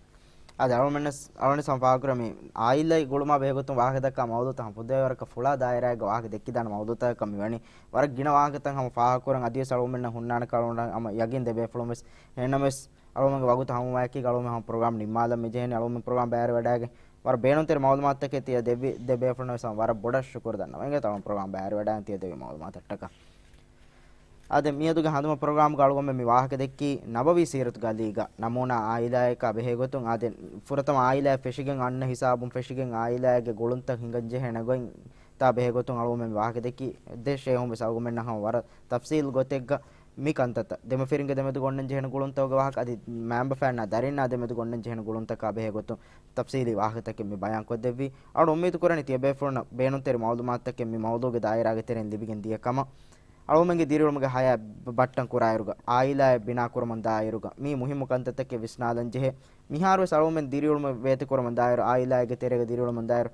އާދެ، އަޅުމެންނަސް، އަޅުމެންނަސް ހަމަ ފާހަގަކުރާ މި އާއިލާ ގުޅުމާ ބެހޭގޮތުން ވާހަކަދައްކާ މައުޟޫޢުތައް ހަމަ ފުދޭވަރަކަށް ފުޅާ ދާއިރާއެއްގަ ވާހަކަ ދެއްކިދާނެ މައުޟޫޢުތަކަކަށް މިވަނީ. ވަރަށް ގިނަ ވާހަކަތައް ހަމަ ފާހަގަކުރަން އަދިވެސް އަޅުމެންނަށް ހުންނާނެ ކަމަށް އަޅުގަނޑަށް ހަމަ ޔަގީން ދެ ބޭފުޅުން ވެސް. އެހެންނަމަވެސް، އަޅުމެންގެ ވަގުތު ހަމަވާއެކީގަ އަޅުމެން ހަމަ ޕްރޮގްރާމް ނިންމާލަން މިޖެހެނީ. އަޅުމެން ޕްރޮގްރާމް ބައިވެރިވަޑައިގެން ވަރަށް ބޭނުންތެރި މައުލޫމާތުތަކެއް ތިޔަ ދެއްވި ދެ ބޭފުޅުންނަށް ވެސް ހަމަ ވަރަށް ބޮޑަށް ޝުކުރު ދަންނަވަން. އިނގޭތޯ އަޅުމެން ޕްރޮގްރާމް ބައިވެރިވަޑައިގެން ތިޔަ ދެއްވި މައުލޫމާތަށްޓަކާ. އާދެ، މިއަދުގެ ހަނދުމަ ޕްރޮގްރާމްގަ އަޅުގަނޑުމެން މި ވާހަކަ ދެއްކީ ނަބަވީ ސީރަތުގެ އަލީގަ ނަމޫނާ އާއިލާއަކާ ބެހޭގޮތުން. އާދެ، ފުރަތަމަ އާއިލާއަށް ފެށިގެން އަންނަ ހިސާބުން ފެށިގެން އާއިލާއެއްގެ ގުޅުންތައް ހިނގަންޖެހޭނެ ގޮތްތާ ބެހޭގޮތުން އަޅުގަނޑުމެން މި ވާހަކަ ދެއްކީ. ދެ ޝޭހުން ވެސް އަޅުގަނޑުމެންނަށް ހަމަ ވަރަށް ތަފްސީލް ގޮތެއްގަ މި ކަންތައްތައް، ދެމަފިރިންގެ ދެމެދުގަ އޮންނަން ޖެހޭނެ ގުޅުންތަކުގެ ވާހަކަ އަދި މައިންބަފައިންނާ ދަރިންނާ ދެމެދުގަ އޮންނަން ޖެހޭނެ ގުޅުންތަކާ ބެހޭގޮތުން ތަފްސީލީ ވާހަކަތަކެއް މި ބަޔާންކޮށްދެއްވީ. އަޅު އުއްމީދު ކުރަނީ ތިޔަބޭފުޅުންނަށް ބޭނުންތެރި މައުލޫމާތުތަކެއް މި މައުޟޫޢުގެ ދާއިރާގެ ތެރެއިން ލިބިގެން ދިޔަ ކަމަށް. އަޅުގަނޑުމެންގެ ދިރިއުޅުމުގެ ހަޔާތް ބައްޓަން ކުރާއިރުގަ، އާއިލާއެއް ބިނާ ކުރަމުން ދާއިރުގަ، މި މުހިއްމު ކަންތައްތަކެއް ވިސްނާލަން ޖެހޭ. މިހާރުވެސް އަޅުގަނޑުމެން ދިރިއުޅުމަށް ވޭތުކުރަމުން ދާއިރު، އާއިލާއެއްގެ ތެރޭގަ ދިރިއުޅުމުން ދާއިރު،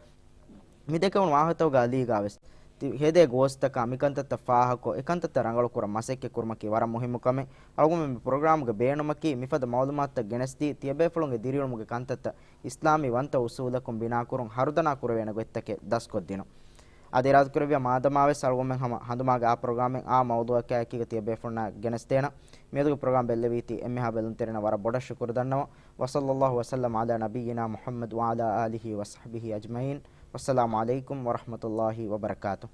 މި ދެކެވުނު ވާހަކަތަކުގެ އަލީގަ ވެސް ތި ހެދޭ ގޯސްތަކާ މިކަންތައްތައް ފާހަގަކޮށް، އެކަންތައްތައް ރަނގަޅުކުރަން މަސައްކަތް ކުރުމަކީ ވަރަށް މުހިއްމު ކަމެއް. އަޅުގަނޑުމެން މި ޕްރޮގްރާމްގެ ބޭނުމަކީ، މިފަދަ މައުލޫމާތުތައް ގެނެސްދީ، ތިޔަބޭފުޅުންގެ ދިރިއުޅުމުގެ ކަންތައްތައް އިސްލާމީ ވަންތަ އުސޫލަކުން ބިނާކުރުން ހަރުދަނާ ކުރެވޭނެ ގޮތްތަކެއް ދަސްކޮށްދިނުން. އާދެ، އިރާދަކުރެއްވިޔާ މާދަމާވެސް އަޅުގަނޑުމެން ހަމަ ހަނދުމާގެ އާ ޕްރޮގްރާމެއް އާ މައުޟޫޢަކާއެކީގަ ތިޔަބޭފުޅުންނާ ގެނެސްދޭނަން. މިއަދުގެ ޕްރޮގްރާމް ބެއްލެވީތީ އެންމެހާ ބެލުންތެރިންނަށް ވަރަށް ބޮޑަށް ޝުކުރު ދަންނަވަން. وصلى الله وسلم على نبينا محمد وعلى آله وصحبه أجمعين. والسلام عليكم ورحمة الله وبركاته.